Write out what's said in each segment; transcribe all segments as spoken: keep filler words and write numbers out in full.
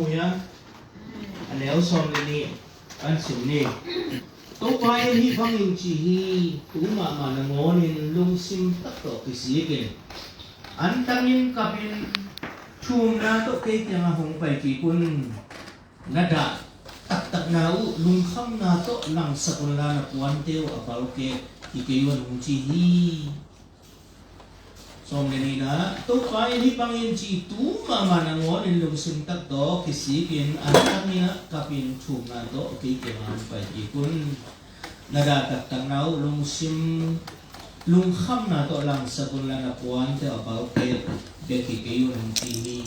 Muya, a neu sawm le nih an sim ni. Topa in hih bangin ci hi, tu mahmah nangawnin lungsim tak tawh kisikin, antangin kapin thumna tawh kei kiangah hong pai kik un. Na dah taktakna uh lungkhamna tawh langsak unla, na puante uh a balkek hi kei un, hong ci hi. Sawm le nihna, Topa in hih bangin ci, tu mahmah nangawnin lungsim tak tawh kisikin, antangin kapin thumna tawh kei kiangah hong pai kik un. Na dah taktakna uh lungsim lungkhamna tawh langsak unla, na puante uh a balkek bek hi kei un, hong ci hi.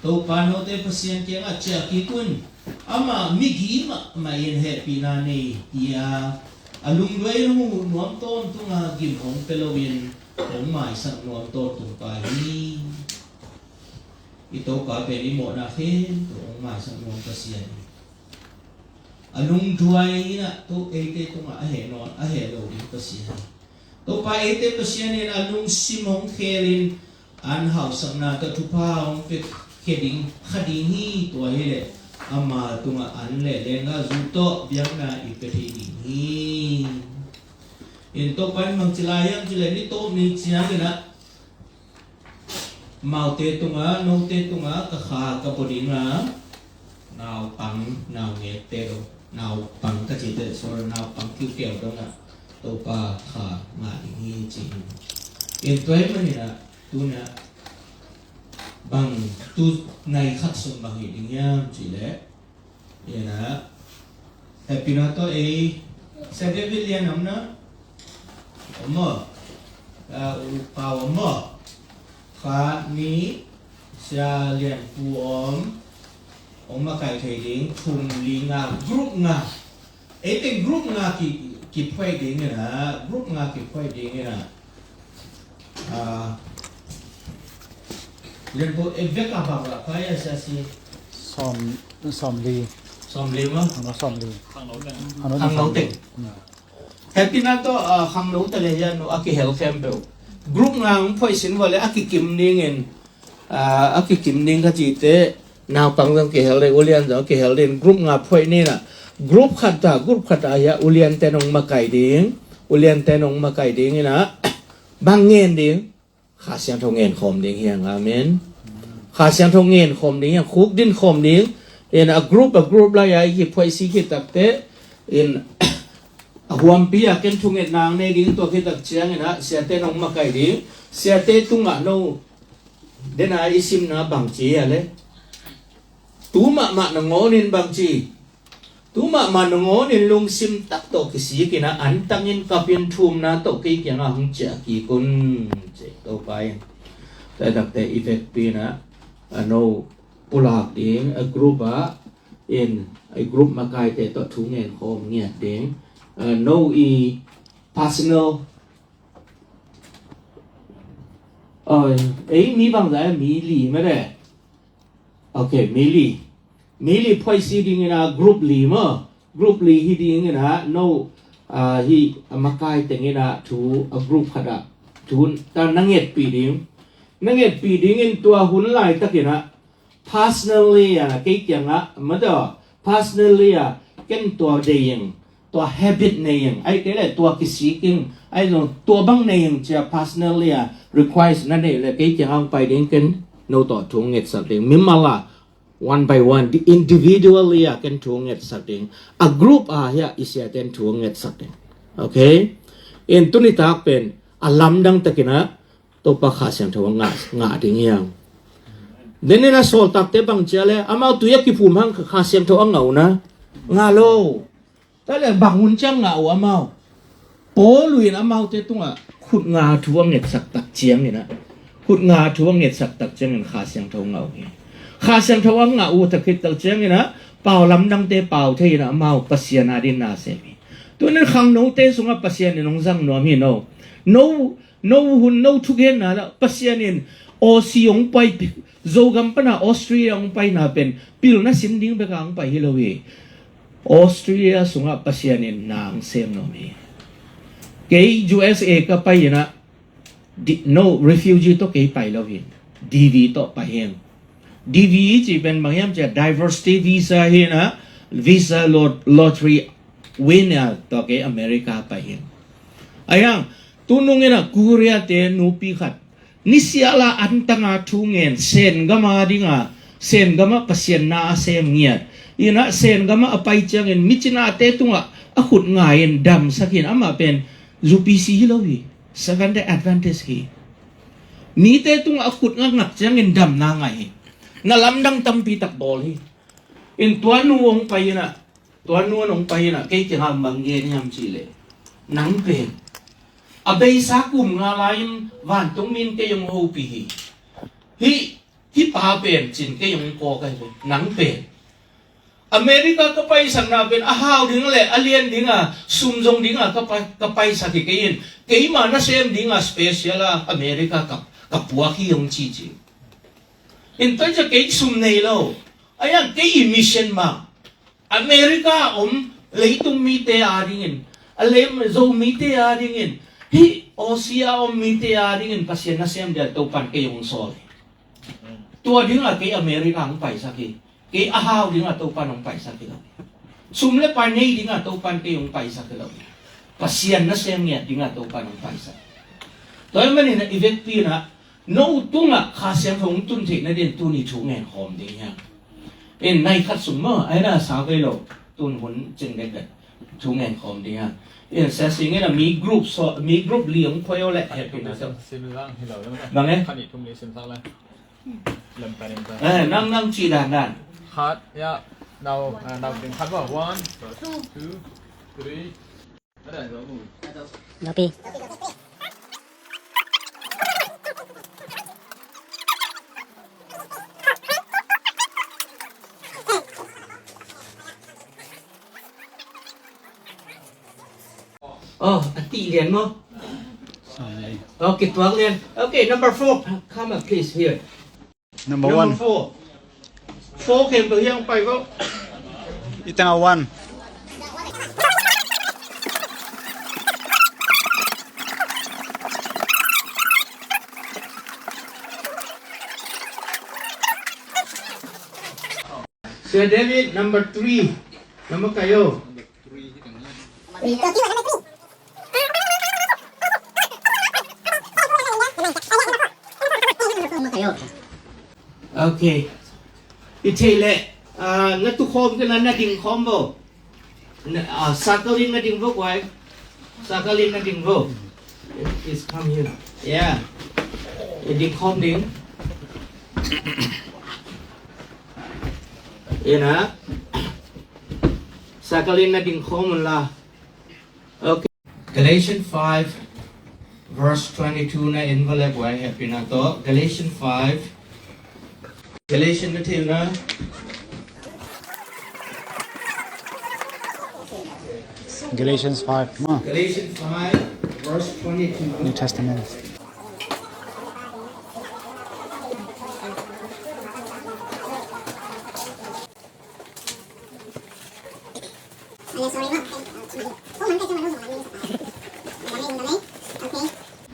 Topa note Pasian kiangah ciah kik un. Amah migi mahmah in hehpihna nei hi a, a lungduai in hong huh nuam tawntunga gim hong pia loin hong maisak nuam tawntung pa hi. I Topa pen i mawhna khempeuh hong maisak nuam Pasian hi. A lungduai in ah, tu eite tungah a heh nawn, a heh lo ding Pasian hi. Topa eite Pasian in a lungsim hong khelin an hausakna tawh thupha hong pia khe ding kha ding hi. Tua hileh ama tungah an le lenggah zu tawh biakna i pia thei ding hi. In Topa in bangci lai hiam cileh, ni tawp ni ciangin ah amaute tungah, note tungah ka kha ka pua ding a, naupang, naungekte dong, naupang ka cite, sorry, naupang kiukeu dongah Topa kha ngah ding hi, ci hi. In tua ahih manin ah, tuni ah bang, tu nai khat sung bang hi ding hiam cileh, ina, hehpihna tawh ei Sia David Lian om na? Om maw? A, U Pau om maw? Khat, nih, Sia Lian Pu om. Hong makaih thei ding, thum, li, nga, group nga. Ei teng group nga ki, kiphuai ding ina, group nga kiphuai ding ina. Ah, Lian Pu, eh, vek a bang la pai a sia si. Sawm, sawm li. Sawm li ma? Ano sawm li. Ano khangno teng. Hehpihna tawh, ah, khangno teng le hian no a kihel khempeuh. Group nga hong phuai sin vua le a kikim dingin, ah, a kikim ding ka cite. Naupang zong kihel ding, ulian zong kihel ding, group nga phuai ni na. Group khat ta, group khat ta hiah ulian ten hong makaih ding, ulian ten hong makaih ding ina, bang ngen ding, Kha Siangtho ngen khawm ding hiang, amen. Kha Siangtho ngen khawm ding hiang, khuk din khawm ding. In a group, a group lai a i kiphuai si khit takte, in a huampi a ken thunget nang nei ding tua khit tak ciangin a siate nong makaih ding, siate tungah no dena i simna bangci a le. Tu mahmah nangawnin bangci. Tu mahmah nangawnin lungsim tak tawh kisikin a antangin kapin thumna tawh kei kiangah hong ciah kik un, ci Topa in. Tua takte i vekpi in a, a no pulak ding, a group ah, in a group makaite tawh thu ngen khawm ngiat ding. A no i personal, ei mi bangzah mi li mede. Ok, mi li. Mi li phuaisi dingin a group li maw? Group li hi dingin a no, ah, hi a makai tengin a thu a group khat ah thu ta na ngetpih ding. Na ngetpih dingin tua hun laitakin a personally a kei kiangah madaw personally a ken tua dei ing. Tua habit nei ing, ai kei le tua kisik ing, ai zong tua bang nei ing cia personally a request na nei le kei kiang ang pai ding ken no tawh thu ngetsak ding. Mimal a one by one, individually a ken thu ngetsak ding. A group a hia i sia ten thu ngetsak ding. Ok? In tuni tak pen a lamdang takin a Topa Kha Siangtho a ngah, ngah ding hiang. Denin a sawl takte bang cia le amau tui a kiphum hang Kha Siangtho a ngah uh na. Ngah lo. Tua le bang hun ciang ngah uh amau. Paul in amaute tungah khut nga thu a ngetsak tak ciangin a, khut nga thu a ngetsak tak ciangin Kha Siangtho ngah uh hi. Kha Siangtho a ngah uh tak khit tak ciangin a pau lamdangte pau thei in a amau Pasian a din na sem hi. Tunin khangnote sungah Pasian in hong zang nuam hi no. No, no hun no thugenna la Pasian in Aussie hong pai, Zogam pana Australia hong paina pen pilna sim ding beka hong pai hi lo hi. Australia sungah Pasian in na hong sem nuam hi. Kei U S A ka pai in a, di, no refugee tawh kei pai lo hi. D V tawh pai hi. D V cih pen bang hiam cih leh diversity visa hi a, visa lot-, lottery winner tawh kei America pai hi. Ahi hang tunung in a Korea te nupi khat nisiala antanga thu ngen, Sen gama dinga, Sen gama Pasian na a sem ngiat. Ina Sen gama a pai ciangin micinate tunga a khut ngai in damsak in, amah pen U P C hi lo hi. Seventh Day Adventist hi. Mite tunga a khut ngakngak ciangin damna ngah hi. Na lamdang tampi tak bawl hi. In tua nu hong pai ina, tua nu hong pai ina, kei kiangah bang gen hiam cih leh, nang pen a beisa kum nga lai-in vantungmi in kei hong hopih hi. Hih, hih pa pen cin kei hong kawk ahi ve. Nang pen America ka paisakna pen a hau ding le a lian dinga, sum zong dinga ka pai, ka paisak hi kei in, keima nasem dinga special a America ka, ka puak hi, hong ci ci. In tua ciang kei sum nei lo. Ahi hang kei i mission mah America a om leitung mite a dingin, a lem Zomite a dingin, hih Aussie a om mite a dingin Pasian nasem dia Topan kei hong sawl hi. Tua dinga kei America hong paisak hi. Kei a hau dinga Topan hong paisak hi lo. Sum le pai nei dinga Topan kei hong paisak hi lo. Pasian nasem ngiat dinga Topan hong paisak. Tua ahih manin i vekpi in a, no tungah Kha Siangtho hong tun theih nadin tuni thu ngen khawm ding hi hang. In nai khat sung maw, ahi na sa vei lo, tun hun cing dekdek thu ngen khawm ding hi hang. In sia sing in a mi group so, mi group li hong khoi o le happy na so. Sim lang hi lo. Bang e? Khan i thum li sim sak le. Lam pa lam pa. Eh, nang, nang ci dan dan. Khat, ya. Nau, ah, nau ding khat ba. One, two, three. Lopi. Oh, a tih lian maw? Sorry. Okay, tuak lian. Okay, number four. Come up, please, here. Number one. Number four. Four khempeuh hiang pai ko. I tengah one. Sir David, number three. Number kayo. Okay. I thei leh, ah, na tukhawm kei na, na dingkhawm bo. Na, ah, circle in na ding bo, guai. Circle in na ding bo. Please come here. Yeah. I dingkhawm ding. Ina. Circle in na dingkhawm un la. Okay. Galatians five, verse twenty-two na en vua le buai hehpihna tawh. Galatians five. Galatians na thei uh na. Galatians five, ma. Galatians five, verse twenty-two. New Testament.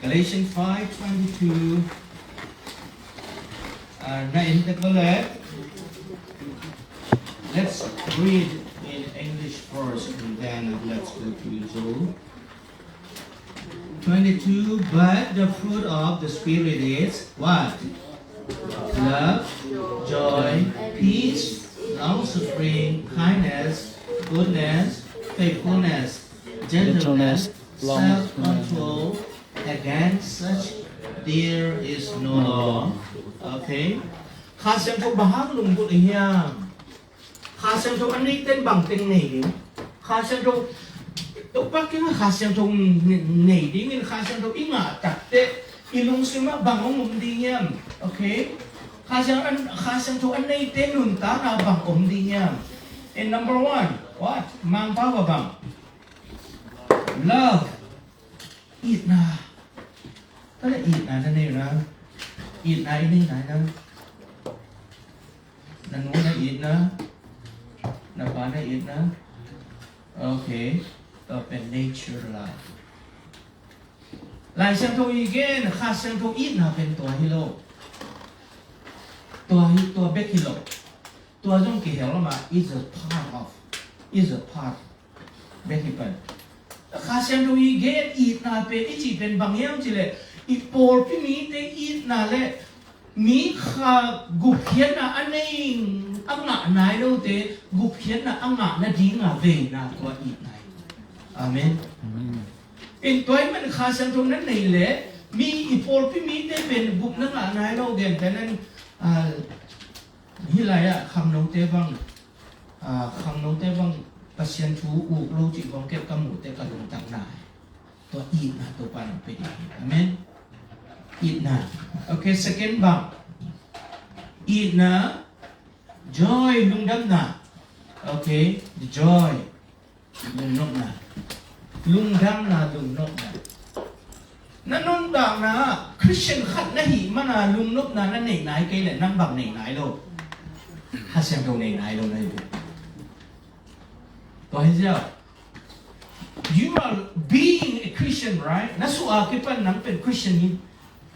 Galatians five twenty-two. Uh, na in the bullet. Let's read in English first, and then let's go to Zulu. Twenty-two, but the fruit of the Spirit is what? Love, joy, peace, long-suffering, kindness, goodness, faithfulness, gentleness, self-control. Against such there is no law. Okay. Kha Siangtho bang hang lunggulh hiam? Kha Siangtho a neite in bang teng nei ding? Kha Siangtho, Topa kiangah Kha Siangtho nei dingin Kha Siangtho i ngah takteh i lungsimah bang hong om ding hiam? Okay? Kha Siang-, Kha Siangtho a neite nuntakna bang om ding hiam? In number one, what? Mangpau ah bang? Love. Itna. Tua leh itna na nei uh na. Itna i nei nai na. Na nu na itna. Na pa na itna. Okay. Tua pen nature love. Lai Siangtho i gen, Kha Siangtho itna pen tua hi lo. Tua hi, tua bek hi lo. Tua zong kihel lo mah, is a part of, is a part bek hi pen. Kha Siangtho i gen itna pen, i cih pen bang hiam cih leh, i pawlpi mite itna le mi kha gupkhiatna a nei, a ngah nai lote gupkhiatna a ngah nadinga veina tua itna hi. Amen. Amen. In tua ahih man Kha Siangtho na nei leh mi, i pawlpi mite pen gupna ngah nai lo, gentehna in, ah, hih lai-ah khangnote bang, ah, khangnote bang Pasian thu uk lo cih bang kei ka muh teh ka lungtang nai. Tua itna Topa'n hong pia ding hi. Amen. Itna. Okay, second bang. Itna, joy, lungdamna. Okay, the joy. Lungnopna. Lungdamna, lungnopna. Na nuntakna, Christian khat na hih mana lungnopna na neih nai kei leh nang bang neih nai lo. Kha Siangtho neih nai lo na hi. Tua hi ziau. You are being a Christian, right? Na suah a kipan nang pen Christian hi.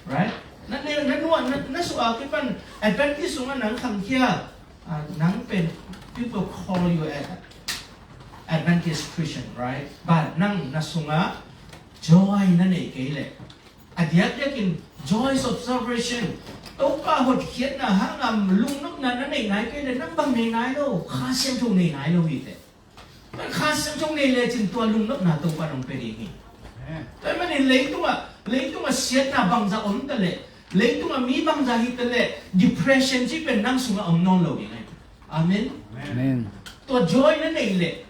Right? Na, na, na, na, na suah a kipan Adventist sungah nang khangkhia, ah, nang pen, people call you a Adventist Christian, right? But nang na sungah joy na nei kei leh, a diakdiakin joys of salvation, Topa hotkhiatna hanga lungnopna na nei nai kei leh, nang bang nei nai lo, Kha Siangtho nei nai lo hi teh. Kha Siangtho nei lecin tua lungnopna Topa'n hong pia ding hi. Tua ahih manin leitungah, leitungah siatna bangzah om ta leh, leitungah mi bangzah hi ta leh, depression cih pen nang sungah om nawn lo ding hi. Amen. Amen. Tua joy na nei leh,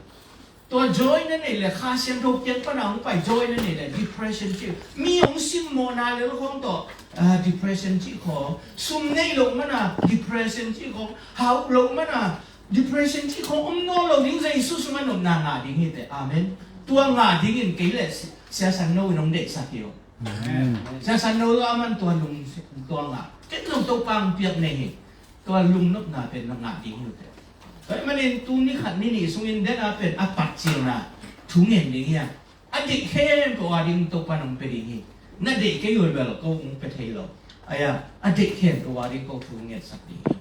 tua joy na nei leh, Kha Siangtho kiang pana hong pai joy na nei leh, depression cih, mi hong simmawhna lel khawng tawh, ah, depression cih khawng, sum nei loh mana depression cih khawng, hau loh mana depression cih khawng om nawn lo ding, Jesu sungah nopna ngah ding hi teh. Amen. Tua ngah dingin kei leh si-, Sia San No in hong deihsak hi ung. Amen. Sia San No a man tua lung, tua ngah. Ken zong Topa hong piak nei hi. Tua lungnopna pen na ngah ding hi teh. Tua ahih manin tuni khat ni nih sungin den a pen a patcilna thu ngen ding hi a. A deih khempeuh a ding Topa'n hong pia ding hi. Na deih kei uh bel ko hong pia thei lo. Aya, a deih khempeuh a ding ko thu ngetsak ding hi.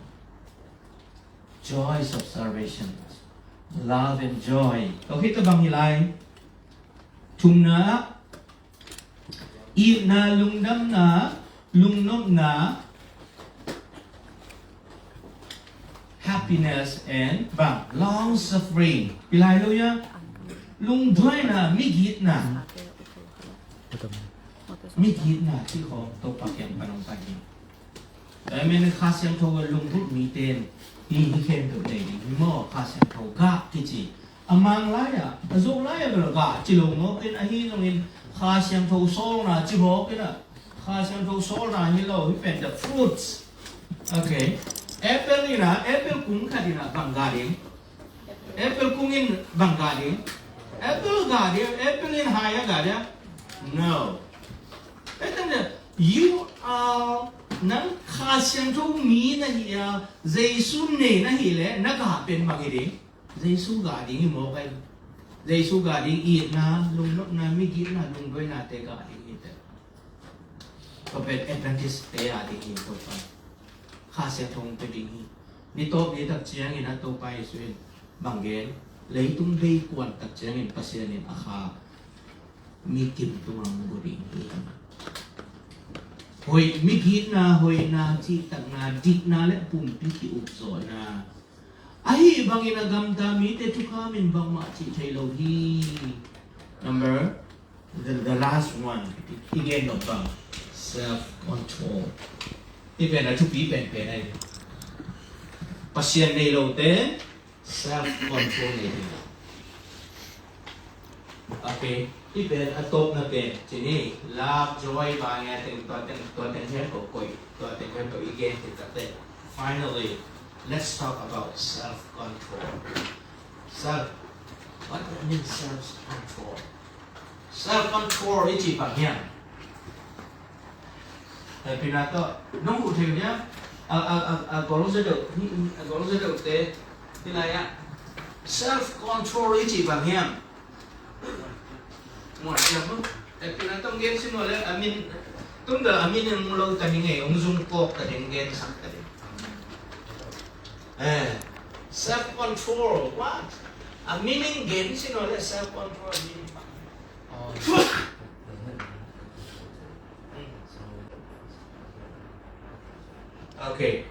Joys of salvation. Love and joy. Tua khit teh bang hi lai? Thumna, itna, lungdamna, lungnopna, happiness and bang, long suffering. Pi lai lo ya. Lungduaina, migitna. Migitna cih khawng Topa kiang pan hong pai hi. Amen. Kha Siangtho a lunggulh mite in hih, hih khempeuh nei ding hi maw, Kha Siangtho gah kici. A Mang lai-ah, a Zo lai-ah bel gah ci lo mawk in, ahi zongin Kha Siangtho sawlna ci mawk in a, Kha Siangtho sawlna hi lo, hih pen the fruits. Okay. Apple in a, apple kung khat in a bang gah ding? Apple kung in bang gah ding? Apple gah ding, apple in hai a gah ding? No. Pen tang de, you are, nang Kha Siangtho mi na hi a, Jesu nei na hi leh, na gah pen bang hi ding? Jesu gah ding hi mawk ai. Jesu gah ding, itna, lungnopna, migitna, lungduainate gah ding hi teh. Tua pen Adventist te a ding hi, Topa. Kha Siangtho hong pia ding hi. Ni tawp ni tak ciangin a Topa Jesu in bang gen, leitung bei kuan tak ciangin Pasian in a Kha mi kim tungah hong gu ding hi. Hoih, migitna, hoihna, cihtakna, dikna le pumpi ki-ukzawhna. Ahi bangin a gamta mite thukham in bangmah cih thei lo hi. Number, the, the last one. I, i gen nop bang, self control. Hih pen a thupi penpen ahi. Pasian nei lote self control nei hi. Okay. Hih pen a tawpna pen, ci ni, love, joy, bang, a teng, tua teng, tua teng khempeuh koih, tua teng khempeuh i gen khit tak teh. Finally, let's talk about self control. Self, what that means, self control? Self control i cih bang hiam? Hehpihna tawh nong huh thei uh hiam? A, a, a, a gol zaw deuh, a gol zaw deuhte, hih lai-ah self control i cih bang hiam? Muan hiam uh? Hehpihna tawh gen sim uh leh, a min, tum dah a min in hong lo ta ding ei, hong zung kawk ta ding, gensak ta ding. Eh, self control, what? A meaning gen si no le self control a meaning. Okay.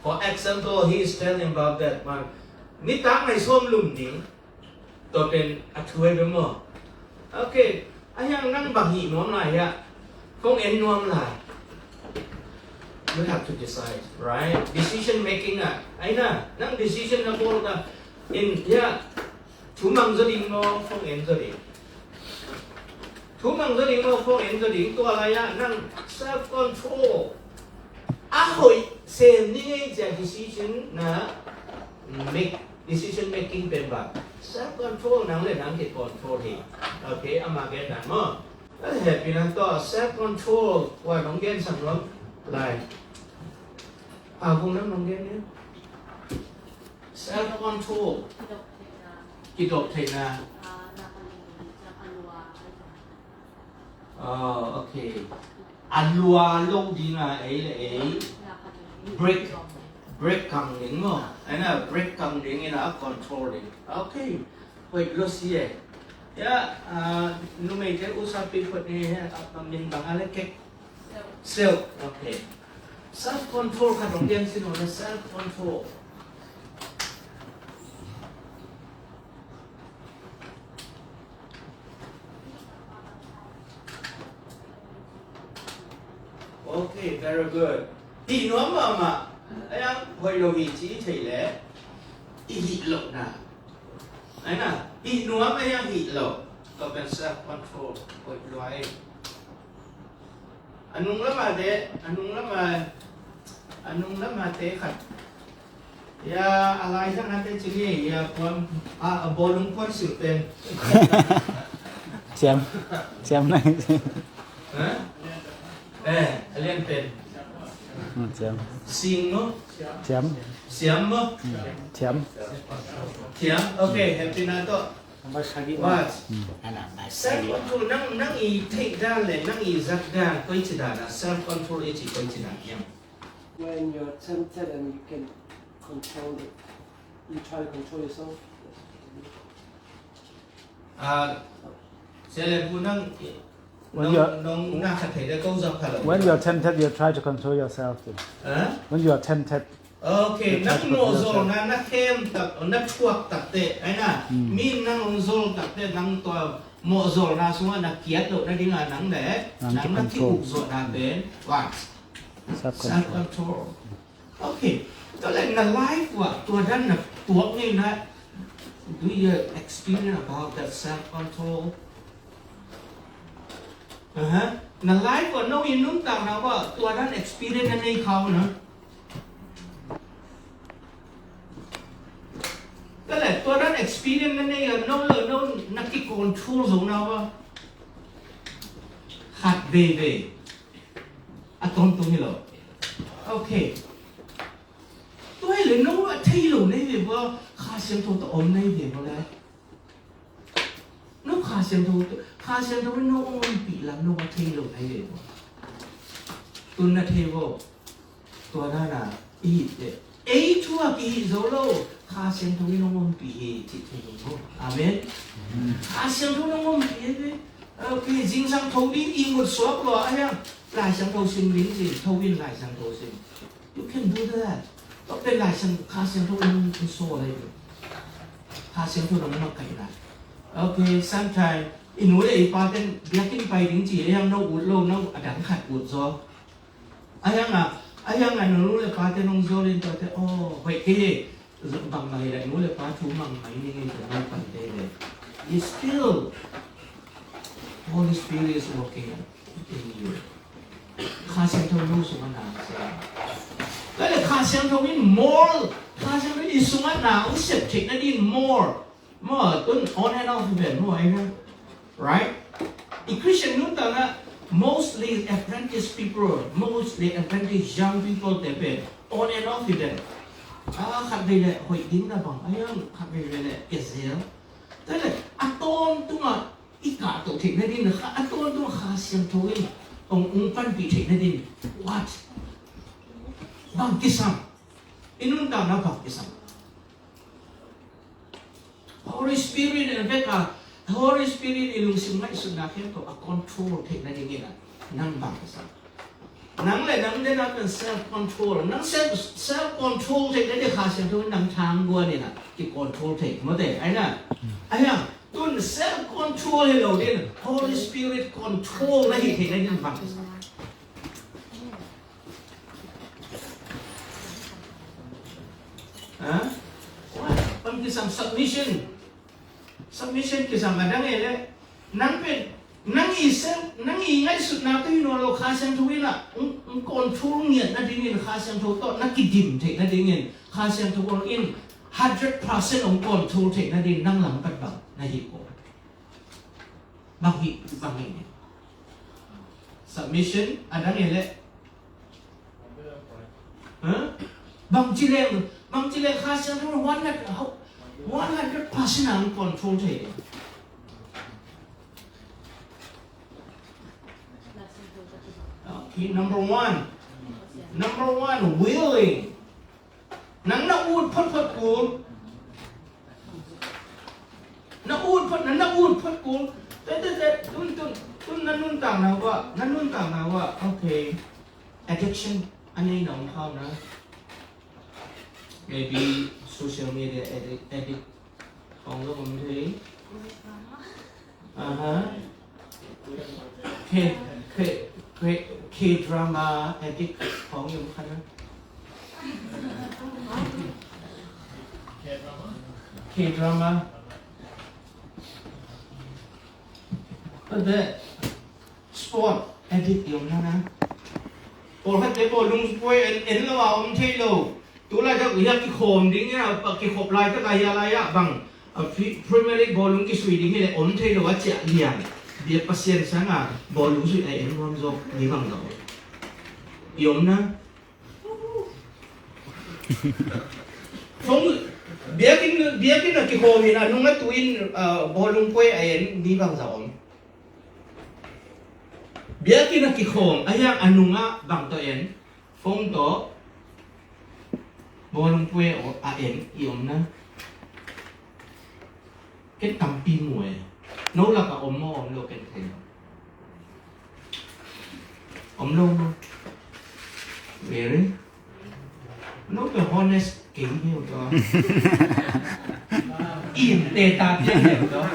For example, he is telling about that one. Nitak ngai sawm lum ding. Tua pen a thu ai bia maw? Okay. A hiang nang bang hih nuam lai hiah? Kong en nuam lai. You have to decide, right? Decision making ah. Ai na, nang decision na bawl ta in hiah. Thu mang zaw ding maw, kong en zaw ding? Thu mang zaw ding maw, kong en zaw ding? Tua lai ah nang self control. A hoih sem ni ngei cia decision na make, decision making pen ba self control nang le nang ki control hi. Okay, ama gen dan maw. A le happy na to self control wa nong gen sang nuam lai. A kong nang nong gen ni. Self control. Kidop theihna. Ah, okay. A lua lo ding a ei le ei. Break. Break kang ding maw. Ai na break kang ding in a control ding. Okay. Hoih lo si e. Ya, ah, numeite usa pi phot ni he, a min bang a le kek. Self. Okay. Self control khat hong gen si no le self control. Okay, very good. Hih nuam mahmah. Ai ang hoih lo hi ci thei le i hih lohna. Ai na, hih nuam ai ang hih lo. Tua pen self control. Hoih lo ai. A nung lama te, a nung lama, a nung lama te khat. Ya, a lai sang a te cili, ya, puan, a, a bawlung puan sil pen. Siam, siam na. Ha? Eh, a lian pen. Hmm, siam. Sing mo? Siam. Siam mo? Hmm, siam. Siam, okay, happy na to. What? Self control, nang, nang i theih dan le nang i zat dan koi ci dan a self control i ci koi ci dan hiam? When you're tempted and you can control it, you try to control yourself. Ah, Sia Lian Pu nang, when you're, nong, nong na khat thei de ko zak pha lo. When you're tempted, you try to control yourself. Huh? When you are tempted, Okay, nang mawhzolna na khem tak, na thuak takte, ai na, mi nang hong zol takte, nang tua mawhzolna sungah na kiat loh nadingah nang le, nang na ki-uk zawhna pen, what? Self control. Okay, tua le na life uah tua dan na tuak ngei na, do you experience about that self control? Na life uah no i nuntakna uah tua dan experience na nei kha uh na. Tua le tua dan experience na nei a no le no na ki control zo na uah khat veve a tawntung hi lo. Okay. Tua hi le no a thei lo nei ve bua, Kha Siangtho ta om nei ve bua le. No Kha Siangtho, Kha Siangtho no ompih lam no a thei lo nei ve bua. Tun na thei bua. Tua dana i hih te ei thu a kihih zo lo, Kha Siangtho in hong ompih hi cih thei lo. Amen. Kha Siangtho in hong ompih hi ve. Okay, zingsang tho ding i mut suak lo a hiang Lai Siangtho sim ding cin, tho in Lai Siangtho sim. You can do that. Tua pen Lai Siang, Kha Siangtho in hong sawl hi ve. Kha Siangtho in hong makaih lai. Okay, sometime i nu le i pa ten biakinn pai ding ci a hiang no ut lo, no a dang khat ut zaw. A hiang a, a hiang a nu le pa te nong zol in tua te, oh, hoih kei e. Bangmah hi le nu le pa thu mang mai ni ngei tua nong pan te le. It's still Holy Spirit is working in you. Kha Siangtho no sungah na se. Tua le Kha Siangtho in more, Kha Siangtho in i sungah na u sep theih nadin more. Maw, tun on and off hi ven maw, ai na. Right? I Christian nuntakna, mostly Adventist people, mostly Adventist young people te pen on and off hi ven. Ah, khat vei le hoih ding na bang, ai ang khat vei le le kezel. Tua le, a tawntunga i kahto theih nadin, a tawntunga Kha Siangtho in hong ung panpih theih nadin. What? Bang kisam. I nuntakna bang kisam? Holy Spirit in a vek a, Holy Spirit i lungsim ngaihsutna khempeuh a control theih nadingin a, nang bang kisam? Nang le nang den a pen self control. Nang self, self control theih nading Kha Siangtho in nang thangguan in a ki control thei. Mawte, ai na. Ai hang, tun self control hi lo din Holy Spirit control na hi theih nading bang kisam? Ha? Bang kisam? Submission. Submission kisam a dang e le. Nang pen, nang i sel, nang i ngaihsutna tawh hi nawn lo, Kha Siangtho in a, hong, hong control ngiat nadingin, Kha Siangtho tawh na kidim theih nadingin, Kha Siangtho in hundred percent hong control theih nadingin nang lam pan bang na hi ko? Bang hi, bang hi. Submission, a dang e le. Ha? Bangci leng, bangci leng Kha Siangtho one hundred, one hundred percent ang control thei. Okay, number one. Number one, willing. Nang na ut photphot kul. Na ut phot, na, na ut phot kul. Te, te, te, tun, tun, tun na nuntakna uh ah, na nuntakna uh ah. Okay. Addiction a nei na om khau na. Maybe social media addict, addict. Khong lo om thei. Aha. K, K, K, K drama addict khong yum khana. K drama. But the sport addict yum khana. Pawlkhatte bawlung puai en, en lo a om thei lo. Tu laitak hiah kikhawm ding hiah, kikhop laitak a hiah lai ah bang, a, Pre-, Premier League bawlung kisui ding hileh om thei lo a ciah lian. Biak Pasian sanga bawlung sui a en nuam zawk ni bang lo. I om na. Phone, biakinn, biakinn a kikhawm in a nung a tuin, a, bawlung puai a en ni bang za om. Biakinn a kikhawm a hiang a nungah bang tawh en? Phone tawh bawlung puai a en i om na. Ken tampi mu e. No lakah om maw om lo ken thei lo. Om lo maw? Really? No, the honest kei hi uh tawh. Im te ta pian hi uh tawh.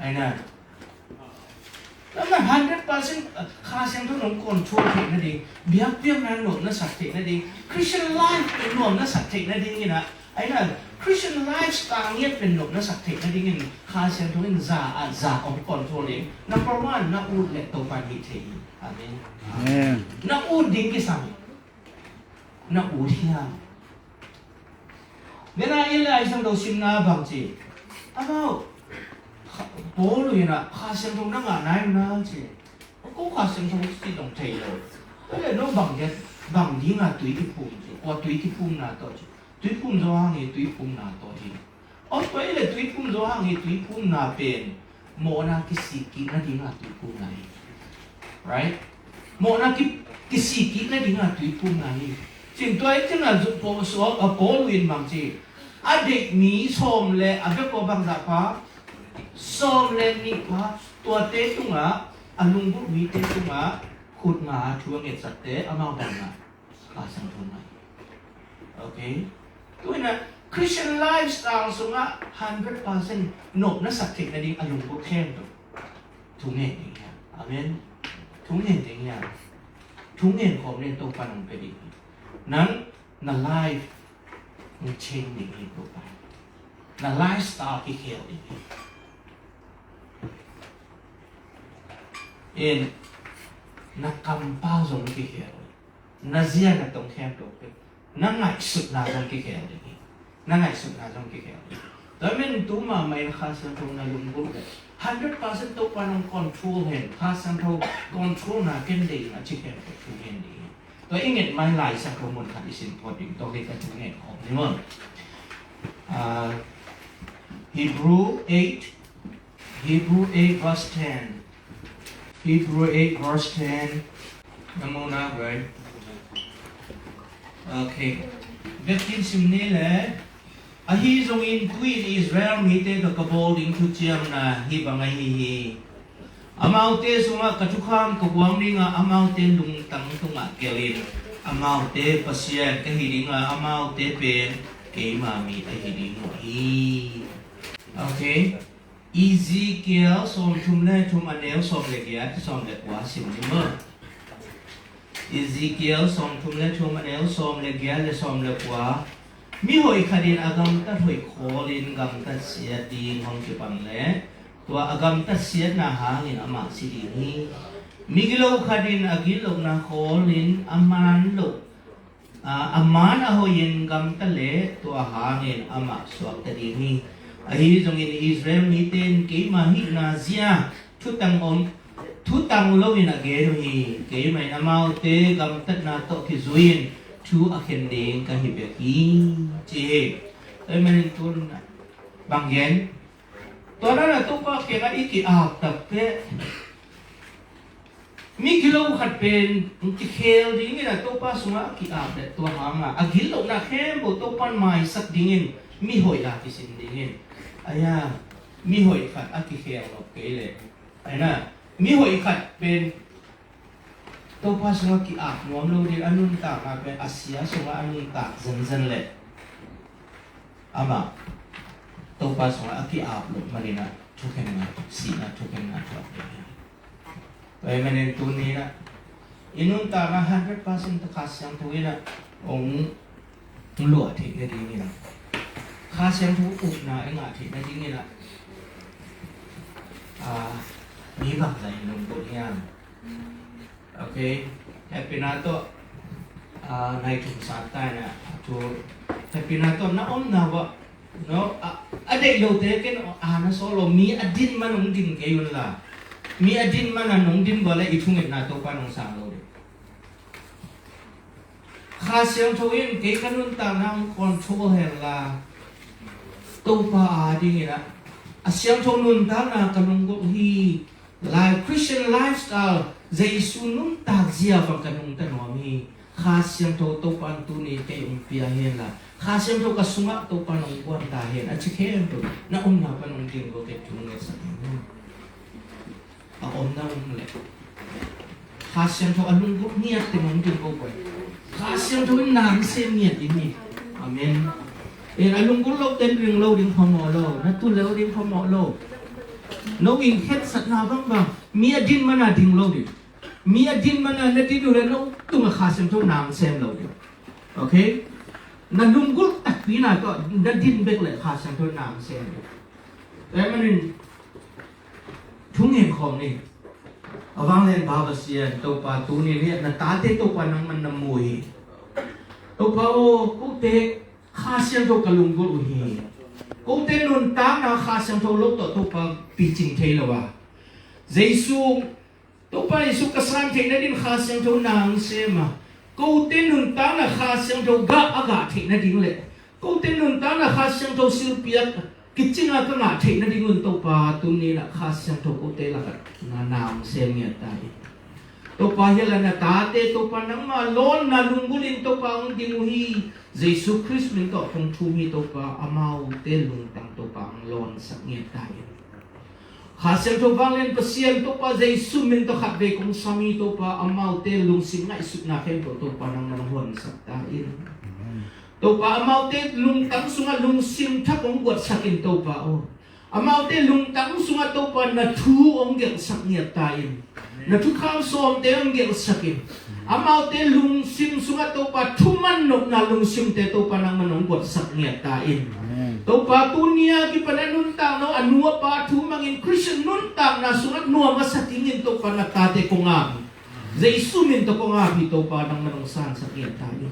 Ai na. Lam na hundred percent, uh, Kha Siangtho nong control theih nading, biakpiakna nuam na sak theih nading, Christian life nuam na sak theih nading in a, ai na, Christian lifestyle ngiat pen nuam na sak theih nadingin Kha Siangtho in za a za hong control ding. Number one, na ut le Topa in hih thei hi. Amen. Amen. Na ut ding kisam. Na ut hiam? Nena i Lai Siangtho simna bang ci? Amau, Paul in a Kha Siangtho na ngah nai na ci. Ko Kha Siangtho ci dong thei lo. Tua le no bang dia, bang dinga tui kiphum ci. Kua tui kiphumna tawh ci. Tuiphum zaw hang hi, tuiphumna tawh hi. Aw, tua i le tuiphum zaw hang hi, tuiphumna pen mawhna kisik kik nadinga tuiphumna hi. Right? Mawhna ki, kisik kik nadinga tuiphumna hi. Cin tua i cin a zuk pawh suak a Paul in bang ci. A deih mi sawm le a bek aw bangzah pha, sawm le nih pha, tuate tungah, a lunggulh mite tungah khut nga a thu a ngetsatte amau bangah Kha Siangtho ngai. Okay. Tu in a Christian lifestyle sungah hundred percent nop na sak theih nading a lunggulh khempeuh thu ngen ding hiam? Amen. Thu ngen ding hiam? Thu ngen khawm nen Topa nong pia ding hi. Nang na life nong change ding hi Topa. Na lifestyle kikhel ding hi. In na kampau zong kikhel ding hi. Na zia na tong khempeuh peuh, na ngaihsutna zong kikhel ding hi. Na ngaihsutna zong kikhel ding hi. Tua men tu mahmah in Kha Siangtho na lunggulh le hundred percent Topa nong control hen, Kha Siangtho control na ken dei in a ci khempeuh thu ngen ding hi. Tua i nget mai Lai Siangtho mun khat i sim phot ding, tua kei ka thu ngen khawm ni maw. Ah, Hebrew eight, Hebrew eight verse ten. Hebrew eight verse ten. Na mu na bai. Okay. Biakinn sim ni le. Ahi zongin tu-in Israel mite tawh ka bawl ding thuciamna hih bang ahi hi. Amaute sungah ka thukham ka guang ding a, amaute lungtang tungah gelh in. Amaute Pasian ka hi ding a, amaute pen keima mi ahi ding uh hi. Okay. Ezekiel sawmthum le thum, a neu sawm le giat, sawm le kua sim ni maw. Ezekiel sawmthum le thum, a neu sawm le giat le sawm le kua. Mihoih khat in a gamtat hoih khawlin gamtat siat ding hong kipan le, tua a gamtat siatna hangin amah si ding hi. Migilo khat in a gitlohna khawlin a man loh, a, a man a hoihin gamta le, tua hangin amah suakta ding hi. Ahi zongin Israel mite in keima hihna zia thutang om, thutang loin a gen uh hi. Keima in amaute gamtatna tawh kizui-in thu a khen ding ka hi bek hi, ci hi. Tua ahih manin tun bang gen? Tua dan a Topa kiangah i ki-ap takteh, migilo khat pen kikhel dingin a Topa sungah a ki-ap le, tua hanga a gitlohna khempeuh Topa in maisak dingin mihoih a kisin dingin. Aya, mihoih khat a kikhel nop kei le, aina, mihoih khat pen Topa sungah ki-ap nuam lo ding, a nuntakna pen a sia sungah a nuntak zenzen le, amah Topa sungah a ki-ap loh manin a thukhenna, sihna thukhenna thuak ding hi. Tua ahih manin tuni-in ah i nuntakna hundred percent Kha Siangtho in ah hong luah theih nadingin ah, Kha Siangtho upna i ngah theih nadingin ah, ah, mi bangzah in lunggulh hiam? Okay. Hehpihna tawh, ah, nai thum sa ta in ah, a thu, hehpihna tawh na omna uah, no, a, a deih lote ken a na sawl lo, mi a din man hong din kei un la. Mi a din man a nong din uah le i thungetna Topa in hong sang lo ding. Kha Siangtho in kei ka nuntakna hong control hen la, Topa a dingin ah a siangtho nuntakna ka lunggulh hi. Lai Christian lifestyle, Jesu nuntak zia bang ka nungta nuam hi. Kha Siangtho Topa in tuni kei hong pia hen la, Kha Siangtho ka sungah Topa in hong guan ta hen, a ci khempeuh na omna pan hong ding lo kei thu ngetsak in. A omna om le Kha Siangtho a lunggulh ngiat teng hong ding ko koi. Kha Siangtho in na hong sem ngiat ding hi. Amen. En, a lunggulh lo ten ring lo ding phamawh lo, na tu lo ding phamawh lo. No in khensatna bangbang, mi a din man a ding lo ding. Mi a din man a na din uh le no tungah Kha Siangtho na hong sem lo ding. Okay? Na lunggulh takpi na tawh na din bek le Kha Siangtho na hong sem ding. Tua ahih manin thungen khawm ni. A vanglianpa Pasian Topa, tuni ni na tate Topa nangman na mu hi. Topa aw, kote Kha Siangtho ka lunggulh uh hi. Kote nuntakna Kha Siangtho lo tawh Topa picing thei lo a, Jesu, Topa Jesu ka san theih nadin Kha Siangtho na hong sem a, kote nuntakna Kha Siangtho gah a gah theih nading le kote nuntakna Kha Siangtho silpiak kicing a ka ngah theih nadingun Topa tuni in ah Kha Siangtho kote lakah na, na hong sem ngiat ta in. Topa hi la na tate Topa nangma lawnna lunggulh in Topa hong ding uh hi. Jesu Khrist min tawh kong thum hi Topa, amaute lungtang Topa hong lawnsak ngiat ta in. Kha Siangtho vanglian Pasian Topa Jesu min tawh khatvei kong sam hi Topa, amaute lungsim ngaihsutna khempeuh Topa nangman hong honsak ta in. Amen. Topa amaute lungtang sungah lungsim thak hong guatsak in Topa aw. Amaute lungtang sungah Topa na thu hong gelhsak ngiat ta in. Na thukham sawmte hong gelhsak in. Amaute lungsim sungah Topa thuman nopna lungsimte Topa nangman hong guatsak ngiat ta in. Amen. Topa tuni a kipan a nuntakna a nu a pa thu mangin Christian nuntakna sungah nuam a sa dingin Topa na tate kong ap hi. Jesu min tawh kong ap hi Topa nangman hong sansak ngiat ta in.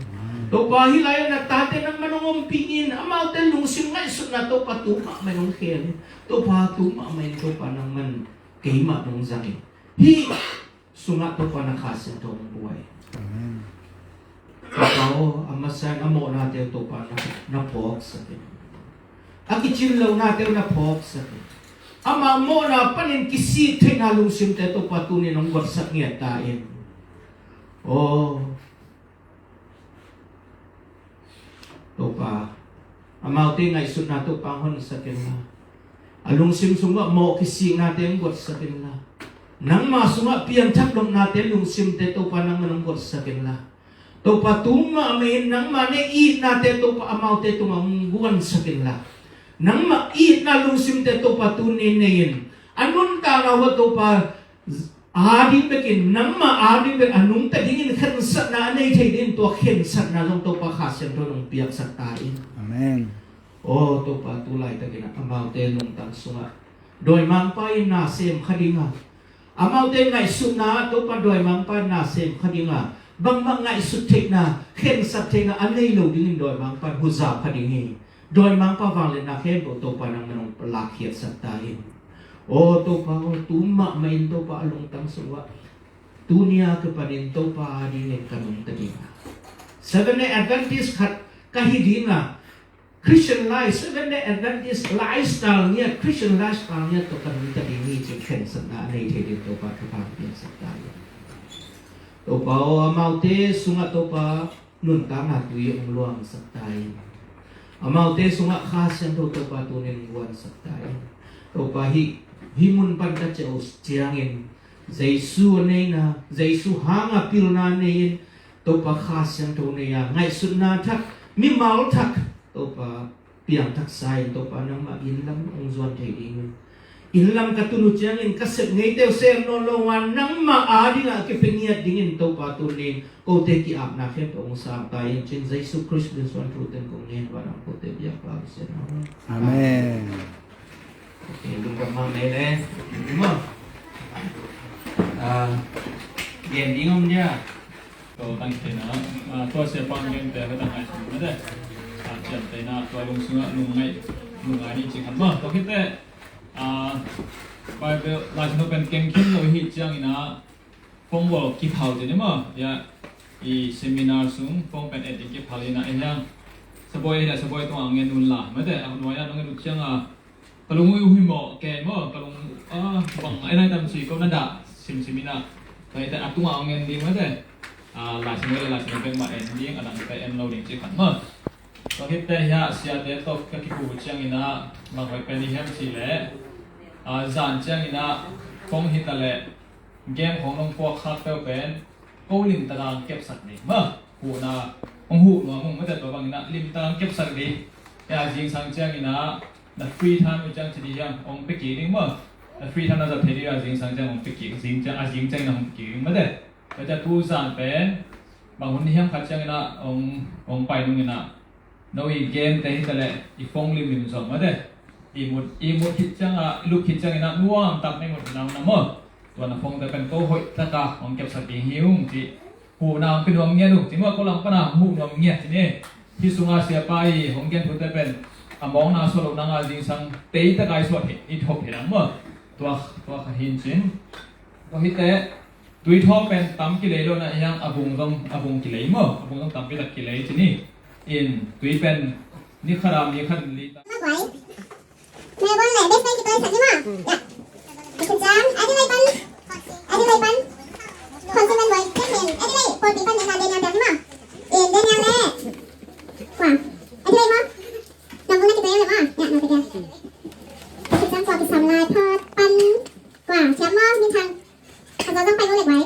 Topa hih lai-ah na tate nangman hong ompih in, amaute lungsim ngaihsutna Topa tu mahmah in hong khel in. Topa tu mahmah in Topa nangman keimah nong zang in. Hih sungah Topa na Kha Siangtho hong buai. Amen. Topa aw, a masa in a mawhnate uh Topa na, na phawksak in. A kicin lonate uh na phawksak in. Ama mawhna panin kisik theihna lungsimte Topa tuni in hong guatsak ngiat ta in. Aw. Topa, amaute ngaihsutna Topa hong honsak inla, a lungsim sungah mawh kisiknate hong buatsak inla, nangma sungah piangthak lomnate lungsimte Topa nangman hong buatsak inla, Topa tu mahmah in nangma nei itnate Topa amaute tungah hong guansak inla, nangma itna lungsimte Topa tuni nei in, a nuntakna uah Topa ading bekin, nangma ading bek a nungta dingin khensatna a nei thei dingin tua khensatna zong Topa Kha Siangtho in hong piaksak ta in. Amen. Aw Topa, tu laitakin amaute lungtang sungah dawimangpa in na sem kha dinga, amaute ngaihsutna Topa dawimangpa in na sem kha dinga, bangmah ngaihsut theihna, khensat theihna a nei lo dingin dawimangpa in huza kha ding hi. Dawimangpa vangliatna khempeuh Topa nangman hong lakkhiatsak ta in. Aw Topa aw, tu mahmah in Topa a lungtang sungah tuni a kipanin Topa adingin ka nungta ding a, Seventh Day Adventist khat ka hi ding a, Christian life, Seventh Day Adventist lifestyle ngiat, Christian lifestyle ngiat tawh ka nungta ding hi cih khensatna a nei thei ding Topa thupha piaksak ta in. Topa aw, amaute sungah Topa nuntakna tui hong luangsak ta in. Amaute sungah Kha Siangtho Topa tuni in hong guansak ta in. Topa hih, hih mun pan ka ciah uh ciangin Jesu a neina, Jesu hanga pilna nei in, Topa Kha Siangtho nei a, ngaihsutna thak, mimal thak Topa piangthaksa in Topa nangmah inn lam hong zuan thei ding. Inn lam ka tun uh ciangin ka sep ngeite uh sem nawn lo a, nangmah adingah a kipia ngiat dingin Topa tuni in kote ki-apna khempeuh hong sang ta in, cin Jesu Khrist min suang thu teng kong ngen, vanah kote biakpa Pasian aw. Amen. Ok, lungdam mahmah le. Maw. Ah, gen ding om dia. Tua tang khin a, ah, tua siapa in gente hong tang ngaihsun mah te. Ah, ciamtehna tua lung sungah lungngai, lungngai ni cih khat maw. Tua khit teh, ah, Bible Lai Siangtho pen keng khin lo hi ciangin ah, phone bel kiphal ci ni maw. Ya, i seminar sung phone pen et ding kiphal hi na, eh hiang. Sabuai hi na, sabuai tungah ngen un la mah te, a nuai ah nong ngen uh ciang a, ka lung uh hui mawh kei maw, ka lung, ah, bang, eh, nai tam ci ko na dah, simsim in ah. Tua hi teh a tungah hong en ding mah te. Ah, Lai Siangtho le Lai Siangtho bek mah en ding, a dangte en lo ding cih khat maw. Tua khit teh hiah siate tawh ka kikhu ciangin ah, bang hoih pen i hiam cih leh, ah, zan ciangin ah, kong hi ta leh, game khong nong puak khak peuh pen ko limtak a hong kepsak ding maw. Huhna hong huh nuam ung mah te, tua bangin ah limtak a hong kepsak ding. Tua zingsang ciangin ah na free time uh ciang ci ding hiam, hong pia kik ding maw. Na free time na zat thei ding a zingsang ciang hong pia kik, zing ciang, a zing ciangin ah hong pia kik ding mah te. Tua ciang tu zan pen bang hun hiam khat ciangin ah hong, hong pai nungin ah no i game te hi ta leh i phone limlim zong mah te. I mut, i mut khit ciang a, i lup khit ciangin ah nuam tak na i mut na na maw. Tua na phone te pen ko hoih tak a hong kepsak ding hi ung cih. Huhna hong pia nuam ngiat ung cih maw, ko lam pan a hong huh nuam ngiat cih ni. Hih sungah siapa i hong gen thute pen a mawkna suah loh nang a zingsang tei tak a i suah thei, i thok thei nang maw. Tua, tua khat hi in cin. Tua hi teh, tui thaw pen tam kilei lo na hiang, a vung zong, a vung kilei maw, a vung zong tampi tak kilei ci ni. In tui pen ni khat a mi khat in li ta. Melbourne le Brisbane kituaisak ni maw. Ya. Kin ciang, Adelaide pan, Adelaide pan Constantine Boy, Daniel, Adelaide pawlpi pan Daniel, Daniel biak ni maw. In Daniel le, kua, Adelaide maw. Nang vung na kituai le maw. Ya, nang kituai. Kin ciang kua kisam lai phat pan, kua, siam maw, min thang. A zo zong pai lo lek vai.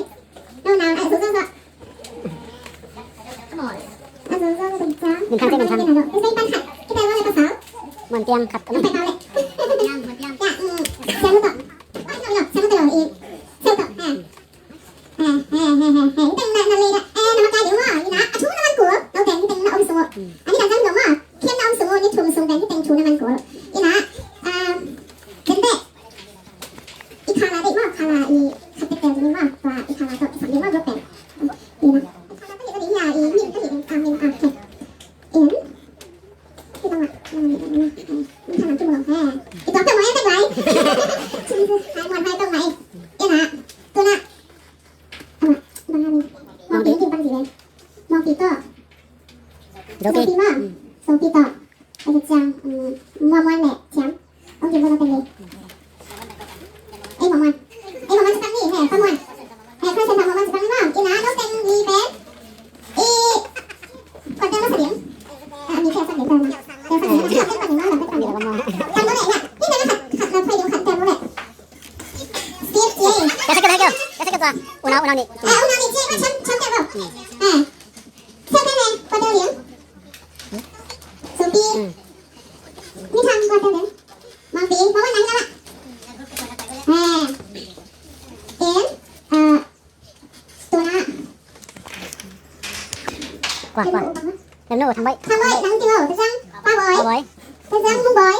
No, no, a zo zong zong. A zo zong zong zong zong. Min thang, min thang. Pai pan khat. Kita lo lek pasal. Muan piang khat. Pai pau lek. Muan piang, muan piang. Ya, mm. Siang lo tok. Ai, no, no, siang lo tok lo, i. Siang tok. Ha. Ha, ha, ha, ha, ha. Teng na, na le da. Eh, na makai ding wa. Ina, a thu na man ko. No, teng, teng na om sungo. Ani kan zang dong wa. Kian na om sungo, ni thum sung teng, teng thu na man ko. Ina, um, tente. I khala dei maw, khala i khat tek tek ding maw, tua i khala tawh i sak ding maw, group pen. Dei na. I khala ka hih ka ding hia, i min ka hih ding, a min, a, okay. In. Hih bang ah, min khala tu maw, he. I tua tua maw, e tek lai. Chin su, hai muan hai tua mai. In a, tu na. Ama, bang a min. Mawng pi, pi bang pi le. Mawng pi tawh. Sawpi maw. Sawpi tawh. Tua ciang, um, muanmuan le ciang. Ong kim muan pen le. Ei muanmuan. Ei muanmuan sa tang ni, he, pa muan. He, koi sen pa muanmuan sa tang ni maw. Ina, no teng ni pen. I, kuan teng lo sa ding. A, mi pen sa Steve, yeah. Una, una, ni. Qua, qua. Nang no, thang bai. Thang bai, nang tio, thang sang, pa boy. Pa boy. Thang sang, mung boy.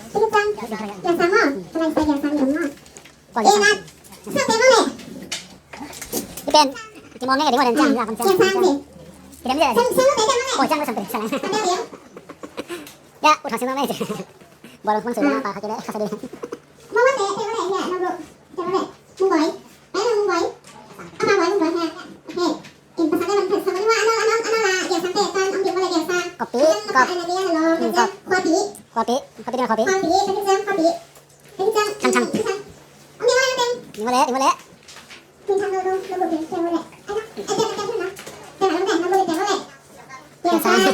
Thang sang, ya sang mo. Thang sang, ya sang, ya sang mo. Qua, ya sang. Eh, na. Sang tio mo le. Ipen. Kimong ne, ding wa den jang, ya sang, ya sang. Sang, sang mo tio mo le. Qua, jang, sang tio, sang. Ya, u thang sang mo le. Bol, mang su ma pa, kha kile, kha sa de. Mo wa tio, tio mo le, ya, no, tio mo le. Mung boy. Ai, mung boy. Apa boy, mung boy, ya. Hey. Kopi, kop. Kopi, kopi, kopi, kopi. Chang, chang. Ni mo le, ni mo le. Chang, chang.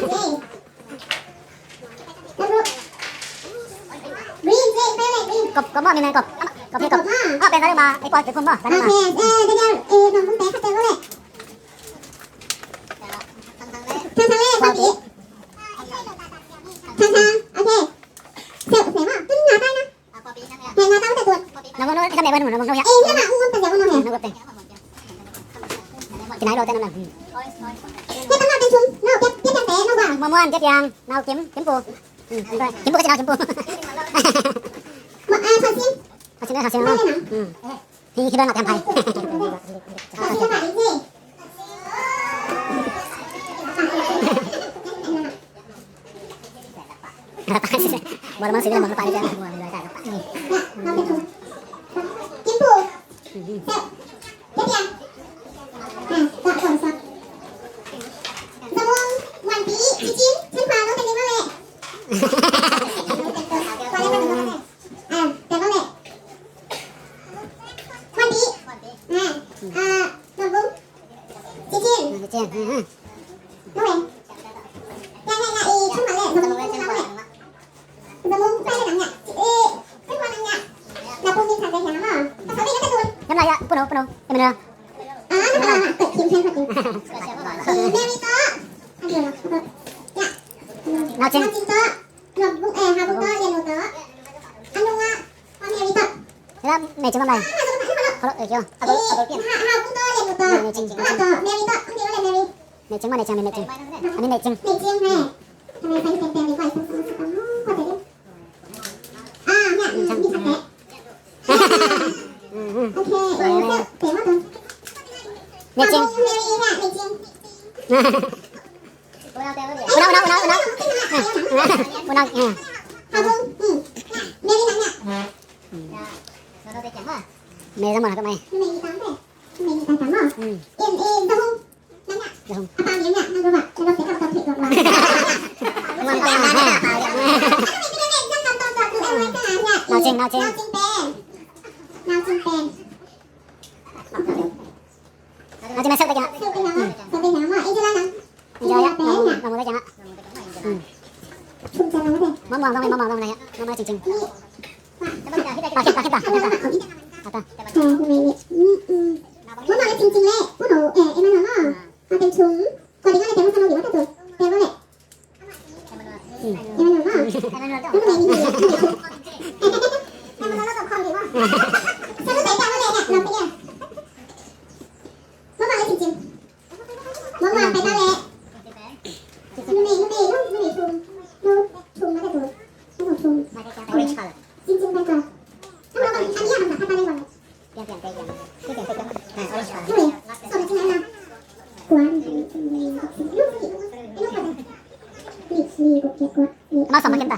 Kop, kop mo, mi nang kop. Kop, kop. Kop, ah. Oh, pen sa ma, ai, poi, pen phum mo. Sa ma. Thang, thang le, kopi. Thang, thang, okay. Sel, sel mo. Tun na tai na. Nang no, nang no, nang no, nang no, ya. Kinai lo te nang. Mo muan, te piang, nau kim, kim pu. Kim pu, kasi nau kim pu. Kasi na, kasi na. Hi, hi, dong, nang pai. Bol, mang su ma le, bol, mang su ma le. Ngam lai, ya, puno, puno. Em, na. Nau cing. Nau cing, bang lai. Kalau, eh, kyo. Mei cing. Mei cing, mei cing, mei cing. Ani mei cing. Mei cing. Una, una, una, una. Una, eh. Mei za mo na ka mai. Hmm. Nau cing, nau cing. Nau cing, mei sel ta kia. Enjoy ya, nau, nau mu ta kia. Mo muang dong, mo muang dong ya. Mo muang cing cing. Pa khit, pa khit, pa khit. Ata. Mo muang cing cing le. Mo muang cing cing le. Orange color. Amau sawm ma kem ta.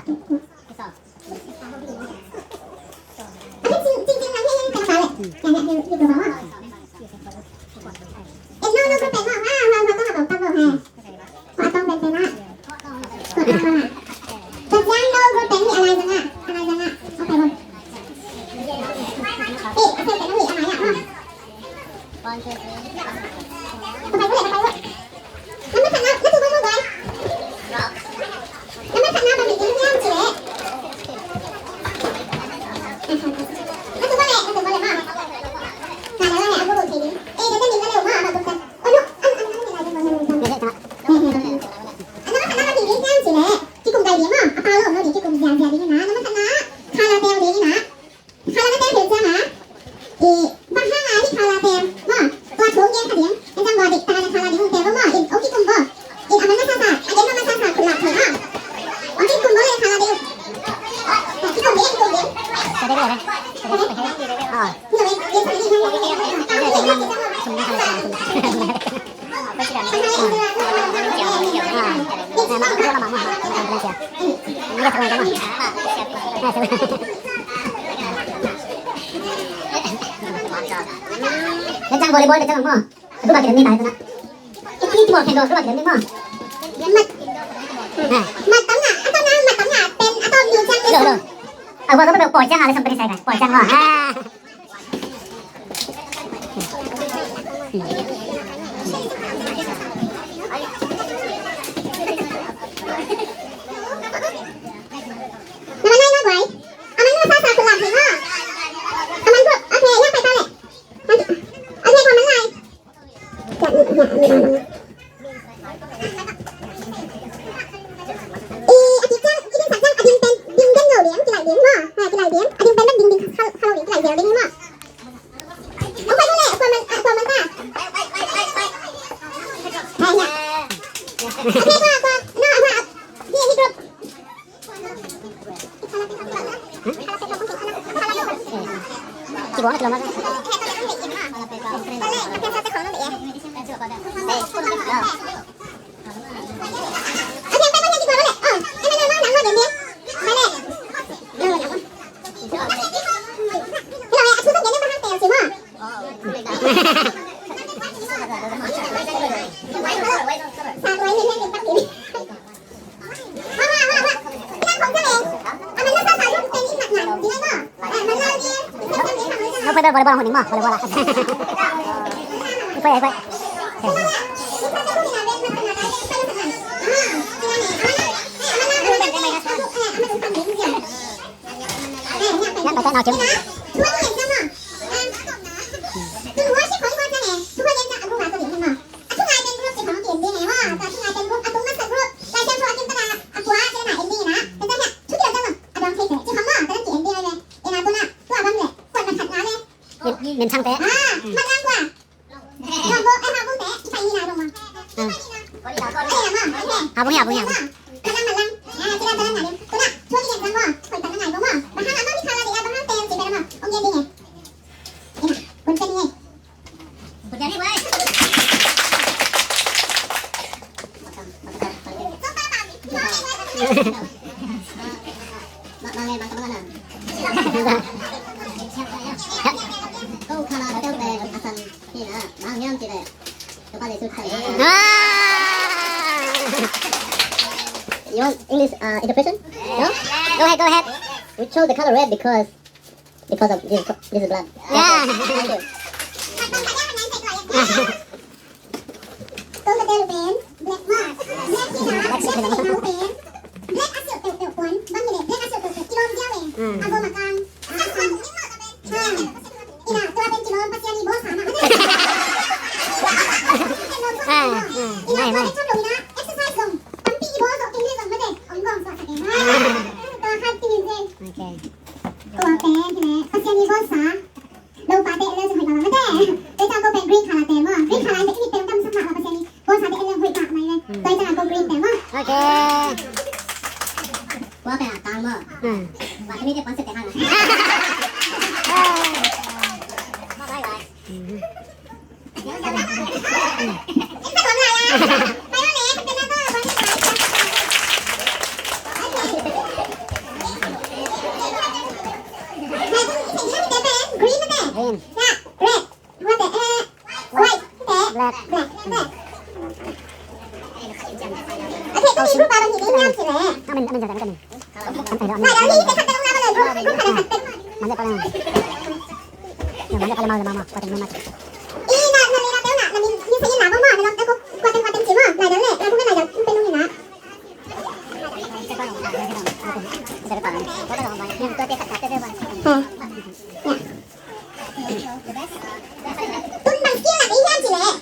Yan sang volleyball, yan sang mo. Atu ba kidam ni tai tu na. Iti, iti mo khen do, atu ba kidam ni mo. Mat. Ha. Mat tam na, atu na, mat tam na, pen, atu ni sang ni. Lo, lo. Awa ko ba pawi ciang a le sang pen sai ka. Pawi ciang mo. Ha. Nen, nen sang te. Ha bung, ha bung, ha bung. Ah! You want English, uh, interpretation? No? Go ahead, go ahead. We chose the color red because, because of this, this is blood. Yeah. Thank you. Tong ka tel pen black mark. Black skin ah, black skin ah pen black a siau teuhteuh puan. Bang hi leh black a siau teuhteuh kilawm ziau e. A gawm a kang a sang. Ha. Ina, tua pen kilawm Pasian i bawlsa mah. Ina, tua pen tham lo ina exercise zong tampi i bawl zawh kei leh zong mate hong gawm suaksak e. Tua khat tingin zen. Okay. Tua pen hi leh Pasian i bawlsa. Lo pate ele zong hoih mah mah te. Tua ciang ko pen green color te maw. Green color te i mit pen gam sak mah la Pasian i bawlsa te ele hoih mah mah le. Tua ciang ko green te maw. Okay. Kua pen a tang maw. Hmm. Wa te mi te pon se te hang. Green. Red. Black. Black. Black. Okay, kami group apa ni? Ini yang sini. Amin, amin, jangan, amin. Nah, dari kita satu rumah mana? Group, group ada satu. Mana paling? Yang mana paling mau, mau, mau, paling mau. Ih, nak, nak, nak, nak, nak, nak, ni saya nak, mau, mau, nak, aku kuatin, kuatin sih, mau. Nah, dari, aku kan ada, pengen nak. Yang tua dia kata, dia, dia, dia. Eh. Ya. Tun bang skill lak i hiam cih leh.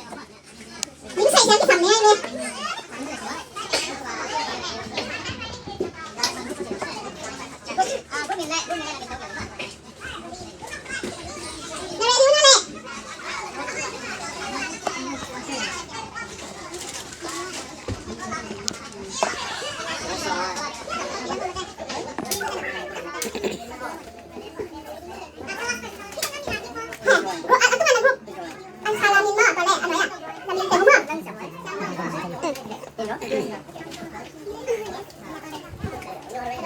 Ning sai siam i sam ne ai ve. Na ready na leh.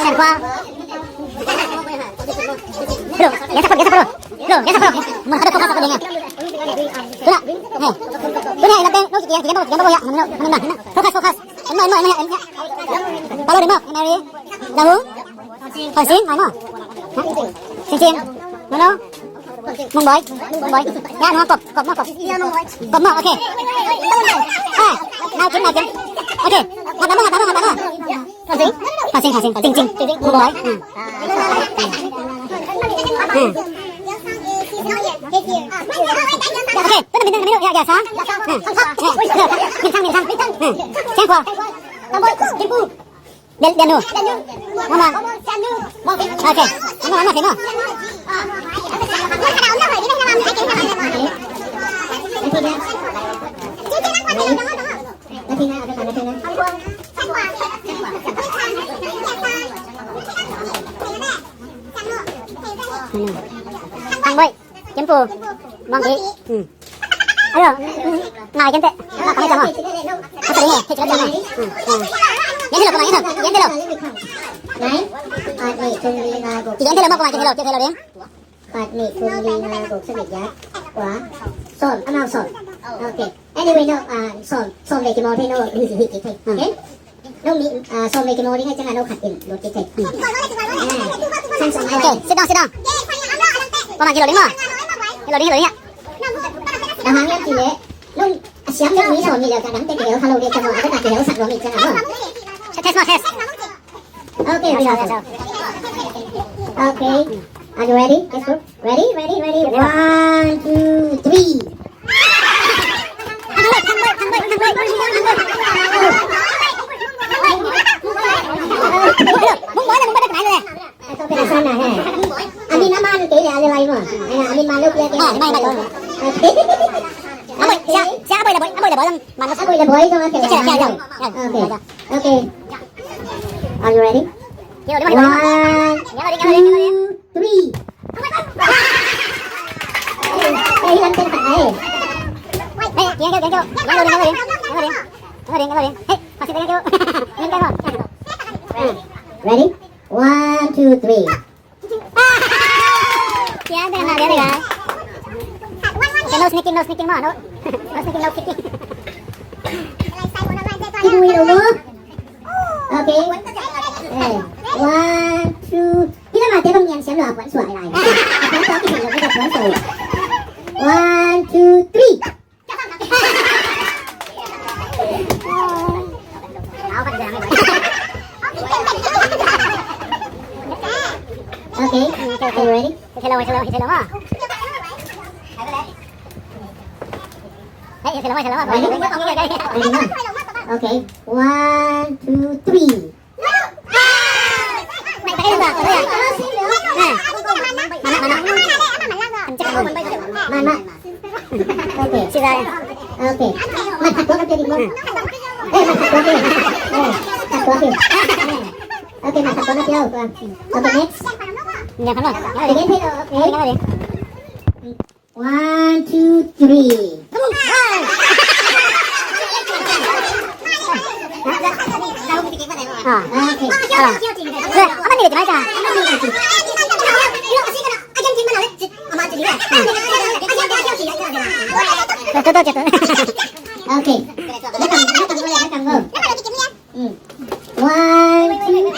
Send qua. Bro, ya support, ya support, bro. Bro, ya support. Mun hadap kau kasih kau dengar. Tuna, hey. Tuna, ilapin, no, kian, kian, kian, ya. Mana, mana, mana. Focus, focus. Eno, eno, eno, eno. Follow them up, Mary. Lahu. Hong Sing, mai maw. Sing Sing. No, no. Mung Boy, Mung Boy. Ya, no, kop, kop, no, kop. Kop, no, okay. Ah, nau Kim, nau Kim. Okay. Ngat tau, ngat tau, ngat tau. Hong Sing, Hong Sing, Sing Sing. Mung Boy. Ah. Ah. Okay, tuna, minsan, minsan, ya, ya, sang. Ah. Ah. Minsan, minsan. Ah. Sing Kua. Bian, Bian Nu. Mama. Okay. Mama, mama, mama. Thang Boy. Kempu. Mong Ki. Hmm. Ayo, hmm, ngai kente. Ngai kente mo. Apa ni? Hei, cakap sama. Hmm, hmm. Yan hilo, kemana yan? Yan hilo. Ngai. Adi, tunggu, ngai, go. Yan hilo mo, kemana yan hilo? Yan hilo din. Adi, tunggu, ngai, go. Sabit ya. Wah. Som, amal som. Okay. Anyway, no, uh, som, som de kimo te no. Hei, hei, hei. Okay. Nong mi, ah, sawm le kimaw ding ahih ciangin nong khat in lut kik thei. Ah, san sawm le. Okay, sit down, sit down. Pawman kilo ding maw? Kilo ding, kilo ding ah. Dah hang yam ci le. Nong siam nong mi sawm mi le ka dang te kihel hello de ka maw, ka ta kihel sak lo mi ciang maw. Test maw, test. Okay, we have. Okay. Are you ready? Yes, sir. Ready, ready, ready. One, two, three. Okay. Okay. Are you ready? One, two, three. Ready? One, two, three. No sneaking, no sneaking, no, no. No sneaking, no kicking. Okay. Eh, one, two. Hi lam a te bang nian siam lo a puan suak lai. A puan suak kicing lo kicing puan suak. One, two, three. Okay, okay, ready? Hello, hello, hello. Hey, hello, hello. Ready? Ready, no? Okay, one, two, three. Okay. Mat khat tuak a pia ding maw? Eh, mat khat tuak a pia. Eh, mat khat tuak a pia. Eh. Okay, mat khat tuak a pia. Okay, next. Again, hello. Okay. One, two, three. Come on. Ah. Okay. Ah. Apa ni dia macam? Jatuh, jatuh, jatuh. Okay. Datang, datang, datang, datang. Hmm. One, two.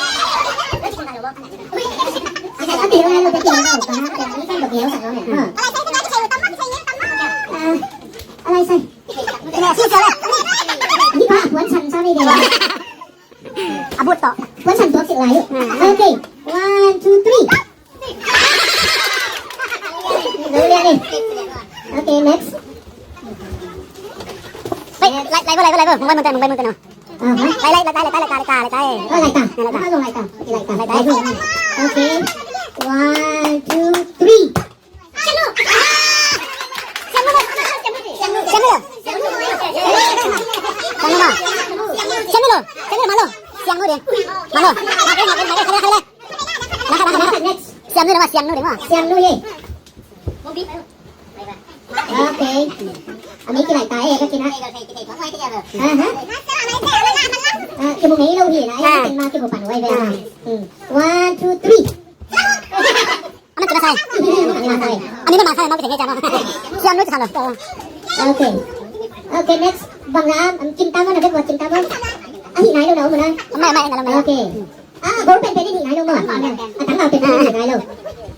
Ati, ati, ati, ati, ati. Ha. Ah, alai sai. Ni pa, puan san sa ni de. Abut to. Puan san tuak sik lai. Hmm. Okay. One, two, three. Dua ni. Okay, next. Wait, lai, lai, lai, lai, lai, mung bai mun ten, mung bai mun ten, oh. Aha. Lai, lai, lai, lai, lai, lai, lai, lai. Oh, lai ta. Lai ta. Lai ta. Okay, lai ta. Lai ta. Okay. One, two, three. Siam lo. Siam lo. Siam lo. Siam lo. Siam lo. Siam lo. Malo. Siam lo. Malo. Malo. Malo. Malo. Malo. Malo. Malo. Siam nu ding maw, siam nu ding maw. Siam nu ye. Okay. A mi kilai ta e, ka kina. Aha. Ah, Kimu ngei lo hi na, ai, ah, ken ma kimu pan wai ve. Ah. Hmm. One, two, three. Aman kina sai. Aman kina sai. Aman kina sai, aman kina sai. Siam lo kina lo. Okay. Okay, next. Bang la am, kim tam mo na, bek wa kim tam mo. Ahi nai lo na, mo na. Mai, mai, nai lo, mai lo. Okay. Ah, ball pen pen hi nai lo mo. Ah, tang la pen pen hi nai lo.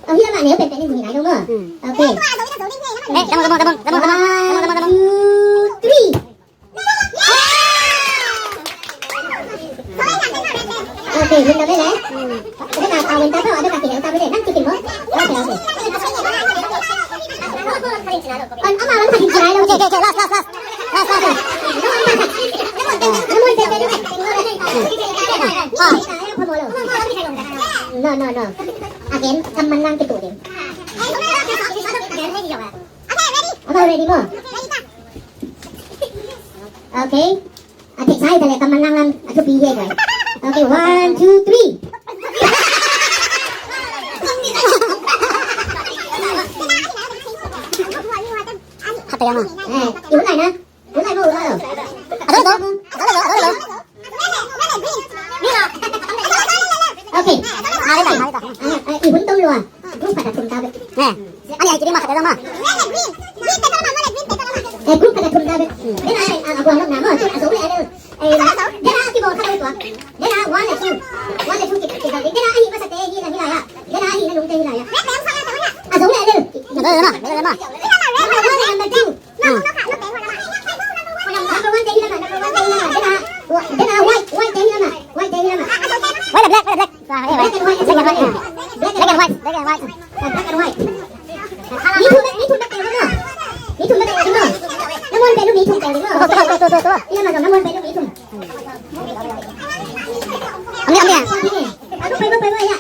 Oh, hi la ma ne pen pen hi nai lo mo. Hmm. Okay. Eh, come on, come on, come on, come on, come on, come on, come on, come on. One, two, three. Okay, win na mele. Ada ka, ah, win ta to, ada ka kini ta mele. Nang chicken mo? Okay, okay. An ama wan ka kini lo. Okay, okay, okay, last, last, last. Last, last, last. Ah. No, no, no. Again, kaman lang kitu din. Okay, ready mo? Okay. Ate, sai tale, kaman lang lang, atu pi ye kai. Okay, one, two, three. Hati kama. Eh, ihun lai na. Ihun lai mo, ihun lai lo. Ado lo, ado lo, ado lo. Okay. Mari ta, mari ta. Eh, eh, ihun tong lua. Group khat a thum ta ve. Eh. Ani ai kiri ma khat a ma. Eh, group khat a thum ta ve. Dena ai, a, a guang lok na mo, a zo le a le. Eh, dena ki bol khat a tua. Dena one le two. One le two ki, ki, ki, dena ai ma sa te hi la hi la ya. Dena ai na nung te hi la ya. A zo le a le. A zo le ma, a zo le ma. Number one and number two. Hmm. Number one te hi la ma, number one te hi la ma. Dena, dena white, white te hi la ma. White te hi la ma. White le black, white le black. Black and white, black and white, black and white, black and white. Black and white. Mi thum, mi thum, black and white. Mi thum, black and white. Number one pelu mi thum, black and white. Tua, tua, tua, tua, tua. Ina ma, number one pelu mi thum. Amni, amni. Aku pelu, pelu ya.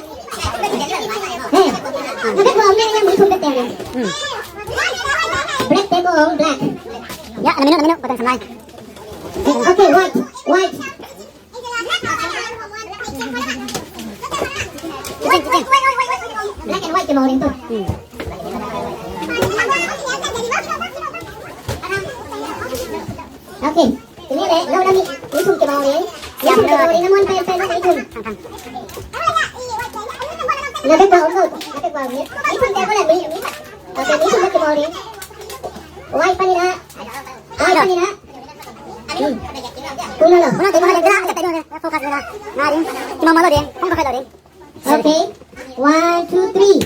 Hey. Aku pelu, amni, yang mi thum, black and white. Hmm. Black pelu, black. Ya, na minu, na minu, patang sanai. Okay, white, white. Black and white kimawl ding tu. Hmm. Okay. Tuni le, lo na mi, mi thum kimawl ding. Mi thum kimawl ding, na muan pen pen mi thum. Na bek ba um lo, na bek ba um lo. Mi thum te ko le mi, mi. Okay, mi thum kimawl ding. White panin ah. White panin ah. Hmm. Kuno lo. Kuno lo, kuno lo, kuno lo, focus lo na. Nga ding. Kima malo ding. Kong pakai lo ding. Okay. One, two, three.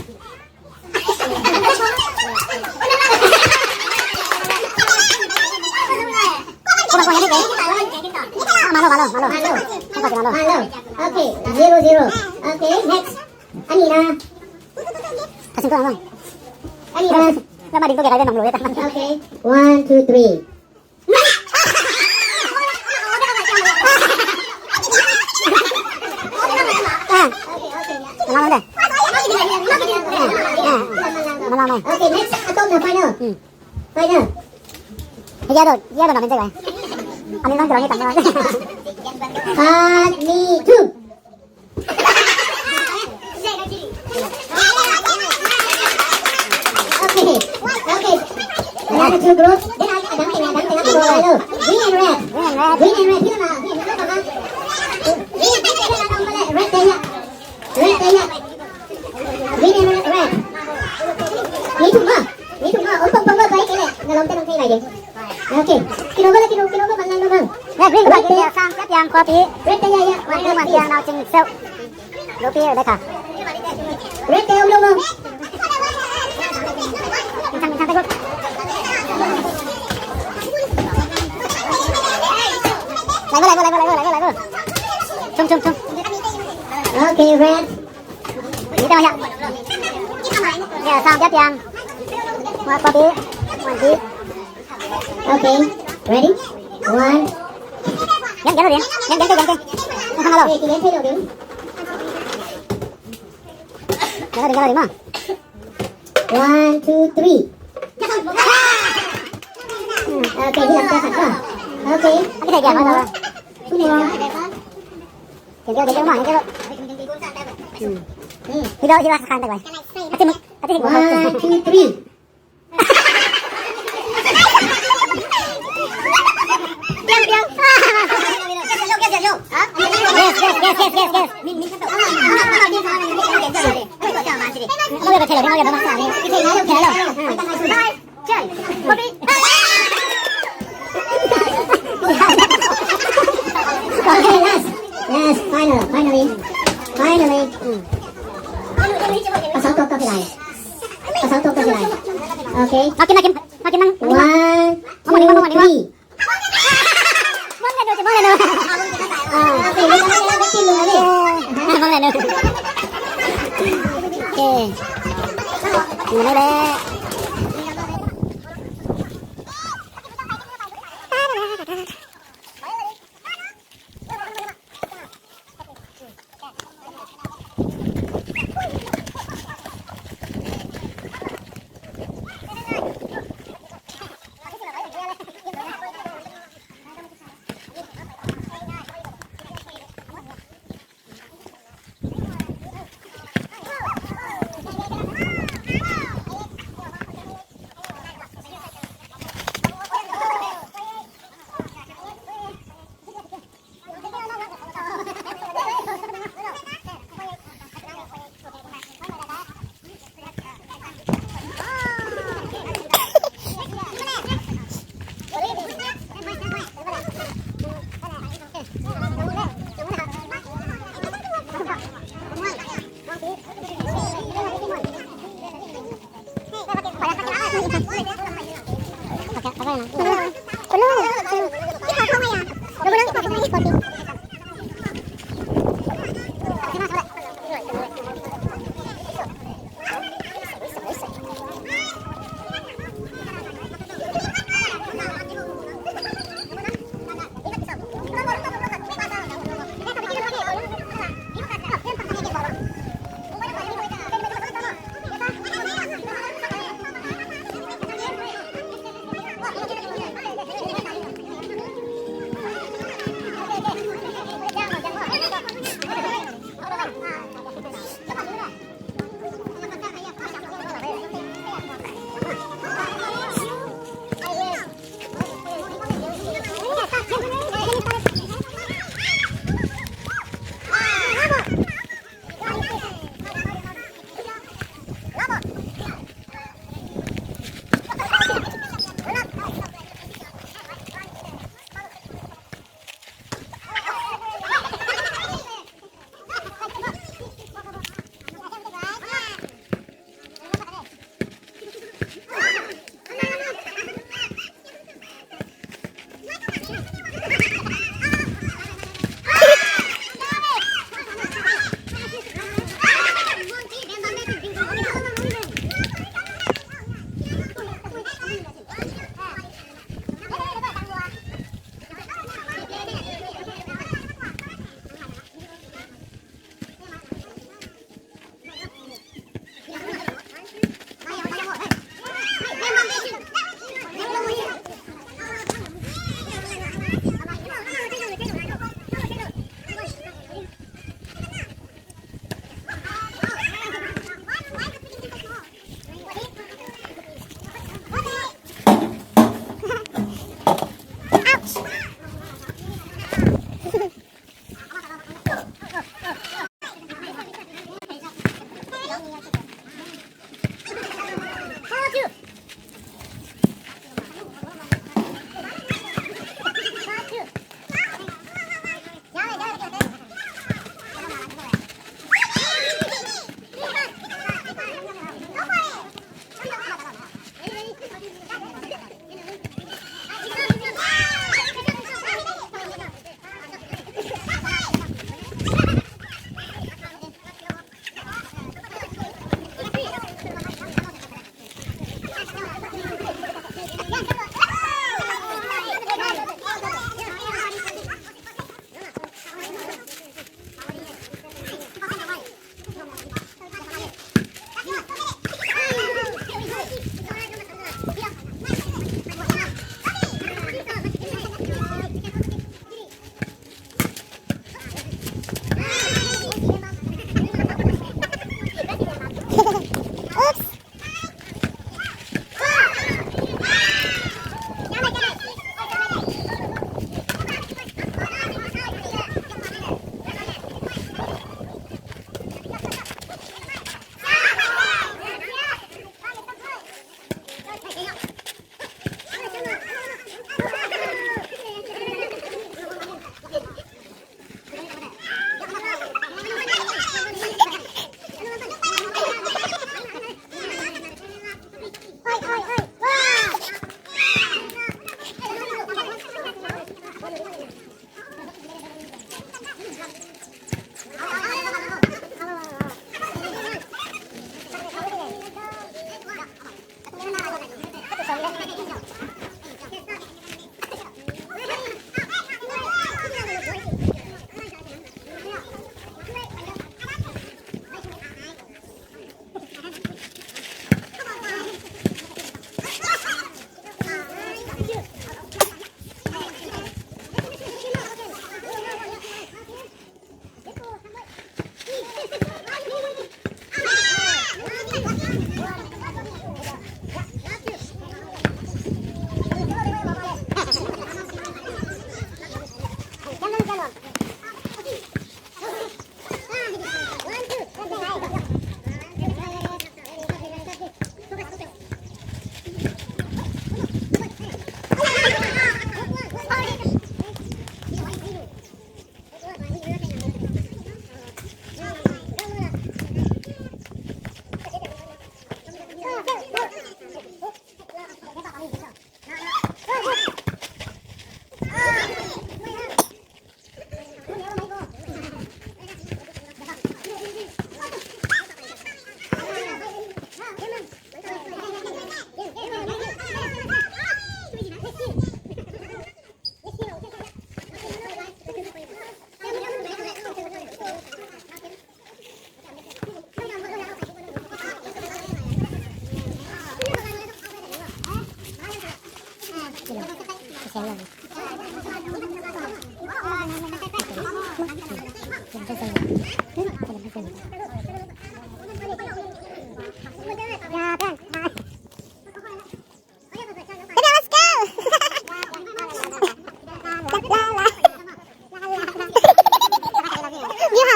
Kuno, kuno, kuno. Ah, malo, malo, malo. Malo. Focus, malo. Malo. Okay. Zero, zero. Okay, next. Ani na. Kasing ko naman. Ani na. Lama dito kaya kaya nang lulit. Okay. One, two, three. Ah. Malang deh. Ah. Malang deh. Okay, next. Atau na final. Hmm. Final. Iya do, iya do, namin saya. Amin lang, jalan hitam lang. Pat, mi, two. Okay, okay. Another two groups. Then I, I don't think, I don't think I can go hello. Green and red. Green and red. Green and red. Here now. Here now. Red there, yeah. Red there, yeah. Green and red. Red. Ni thum ma. Ni thum ma. Ong pong pong lo kai kele. Na lom te nong kai lai de. Okay. Kino bala, kino, kino bala, nang, nang, nang. Ya, green, green, green, ya, sang, ya, yang, kopi. Red te ya, ya. Mati, mati, yang nau cing sel. Lupi, ya, deka. Red te, om, om, om. Bintang, bintang, teguh. Lagu, lagu, lagu, lagu, lagu, lagu. Cung, cung, cung. Okay, red. Dito, ya. Ya, sang, ya, yang. Mati, mati. Okay, ready? One. Yan, yan, yan, yan, yan, yan, yan. Ang hangalo. Okay, tigyan sa'yo, okay? Yan, yan, yan, yan. One, two, three. Okay, hilang ka sa ka. Okay. Ang kita, yan, ano? Kumawa. Yan, yan, yan, yan, yan. Hmm. Hmm. Hilaw, hilaw sa kanta, guys. Ate, mag-, ate, mag-, One, two, three. Diam, diam. Yes, yes, yes, yes, yes, yes. Okay, last. Yes, final, finally. Finally. Mm. Pasal tok tok kilai. Pasal tok tok kilai. Okay. Makin, makin, makin nang. One, two, three. Mong na no, mong na no. Ah, okay, mong na no. Okay. Mong na no.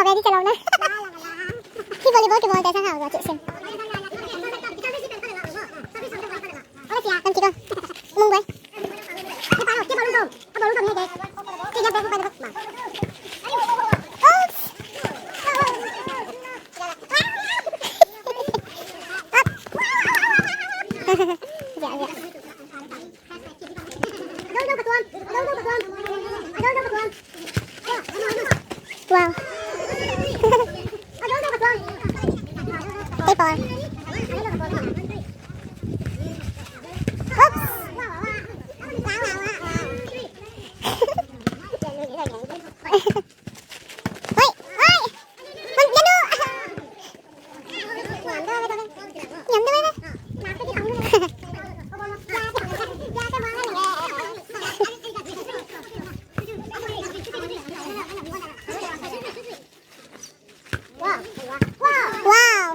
Ready จะลงนะ ที่ volleyball กี่โมง แต่ถ้าหากว่าเจ็ดสิบ Hola, tía. Contigo. Mung, güey. ¿Qué palo? ¿Qué palo, Tom? ¿Qué palo, Tom? ¿Qué palo? Oops. Ya, ya. Wow. Table. Oops. Oi, oi. Oi, yan o. Wow. Wow.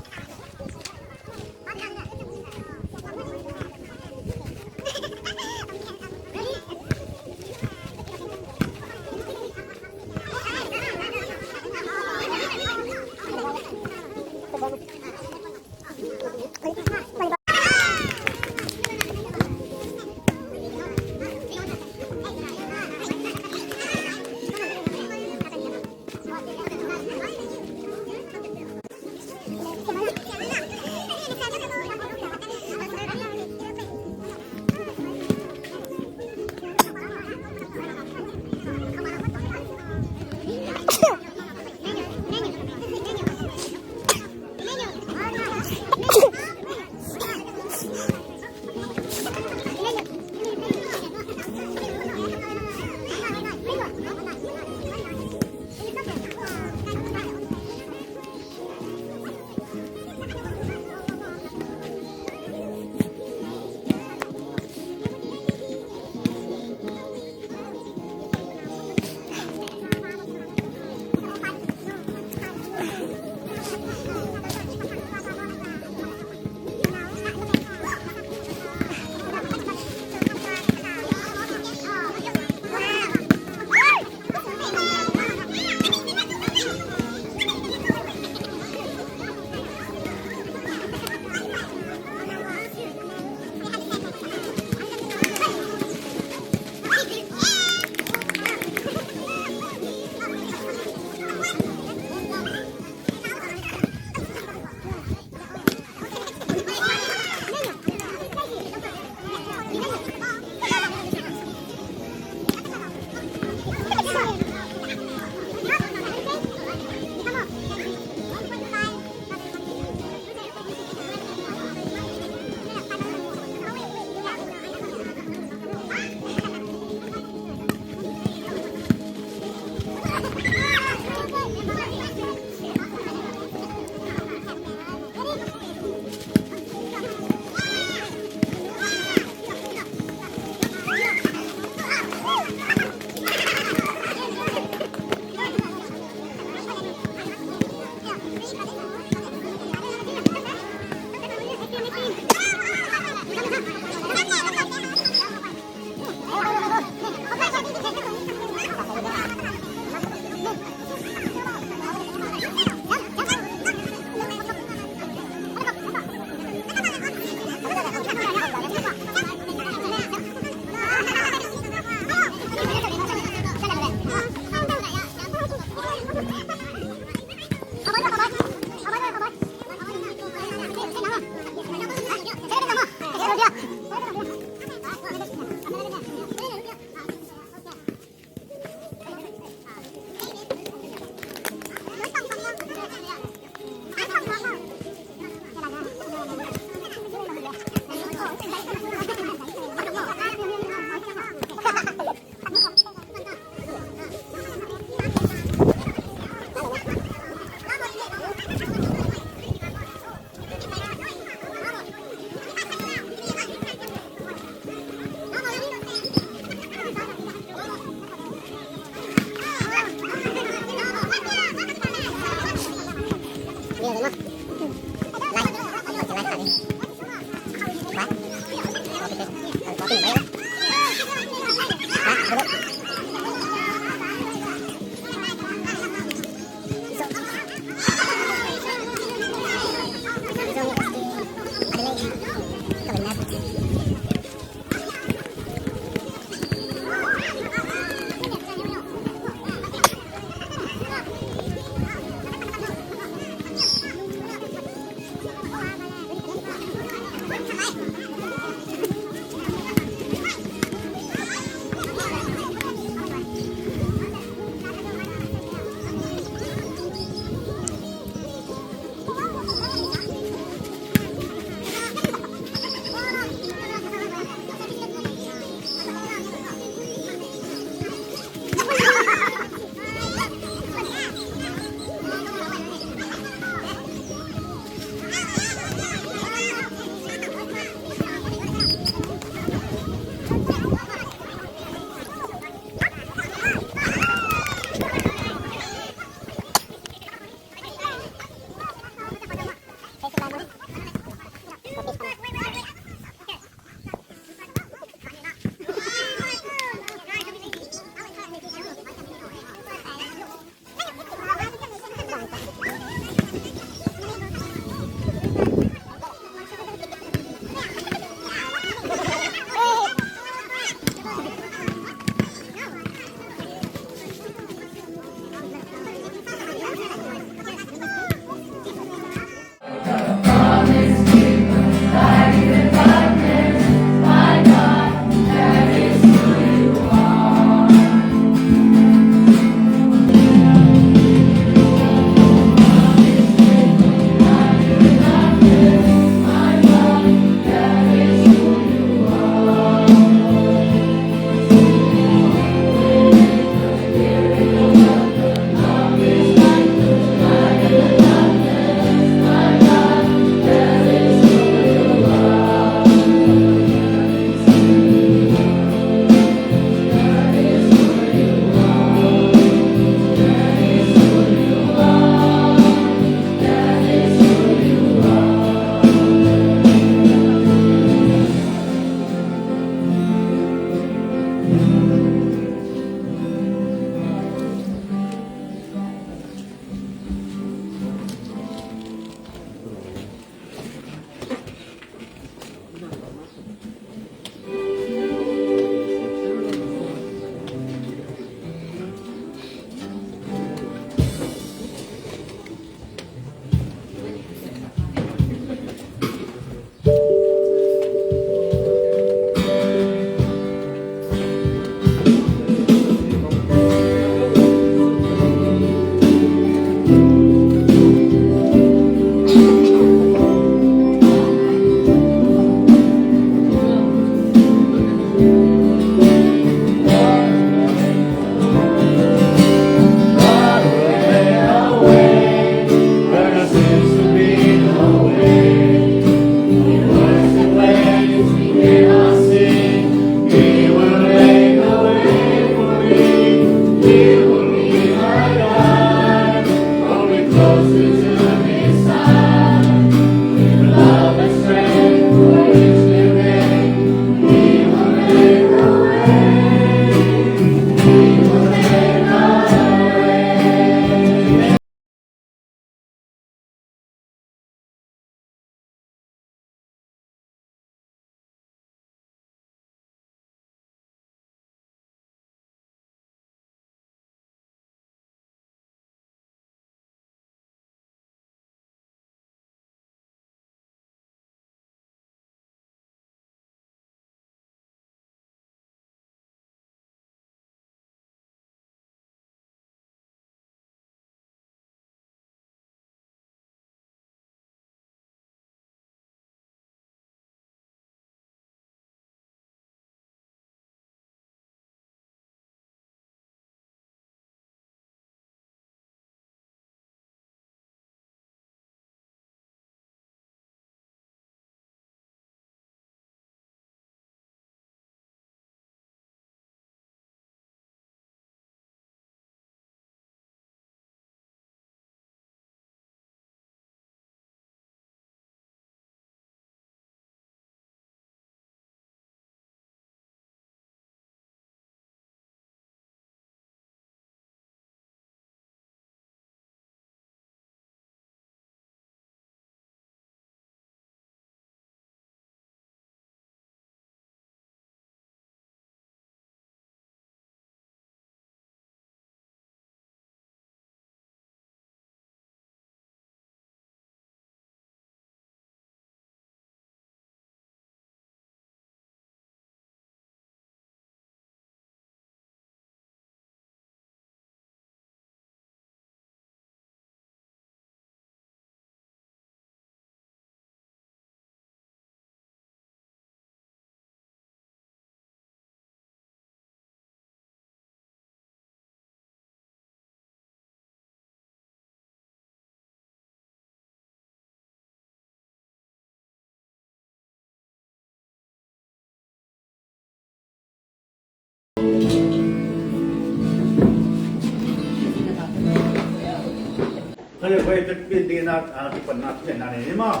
Hoi, pek pin ding na, a, kipatna, pin na ni ma.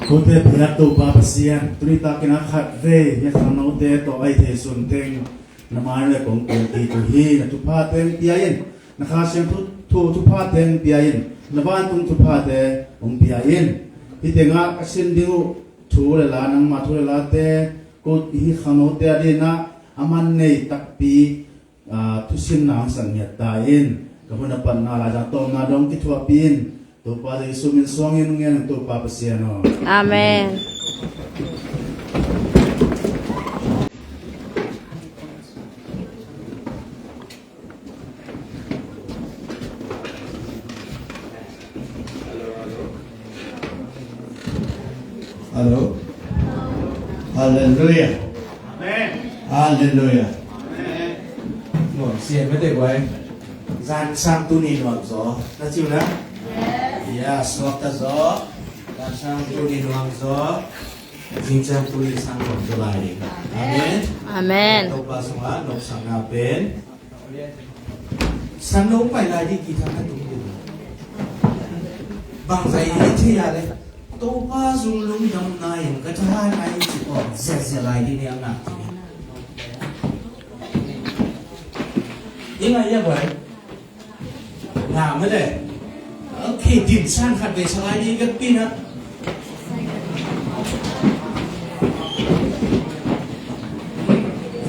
Kote piak Topa Pasian, tuni takin a khat vei, hih khangnote tawh a i thei sun teng, na mai le kong kong kik uh hi, na thupha teng pia in, na Kha Siangtho thu, thupha teng pia in, na vantung thuphate hong pia in. Hih tengah ka sin ding uh thu le la, nangmah thu le late, ko hih khangnote a dingin a man nei takpi, aa, thusinna hong sak ngiat ta in. Ka hun a patna Laizang tawpna dong kithuahpih in. Topa Jesu min suangin hong ngen in, Topa Pasian aw. Amen. Hello. Hallelujah. Amen. Hallelujah. Amen. Nuam sia mete guai. Zan sang tuni nuam zaw. Na ciu na? Yes, wakta zaw. Zan sang tuni nuam zaw. Zing sang tuni sang nuam zaw lai ding. Amen. Amen. Topa sungah nopsakna pen. Sang no pai lai ding, kithang na tung ding. Bang zai hi thei a le. Topa zong lungdamna in ka tha nai ci aw, ziahziah lai ding ni a ngak. I ngai ia bai. Ngak mah le. Okay, dim san khat vei sa lai ding ka pina.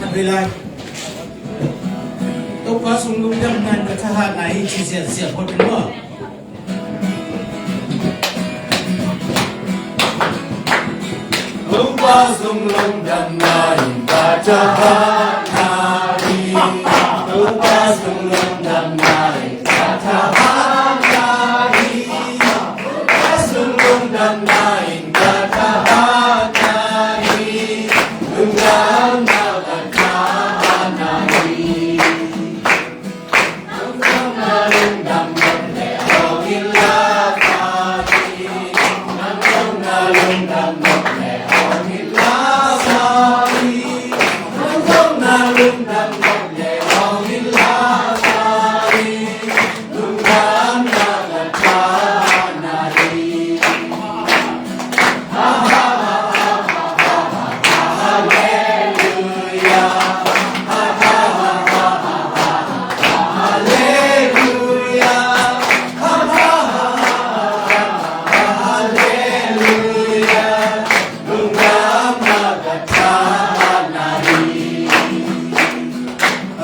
Khat vei lai. Topa sung lungdamna in ka thahatna hi ci ziahziah phot in maw. Topa sung lungdamna in ka thahatna hi. Topa sung lungdamna in ka thahatna hi.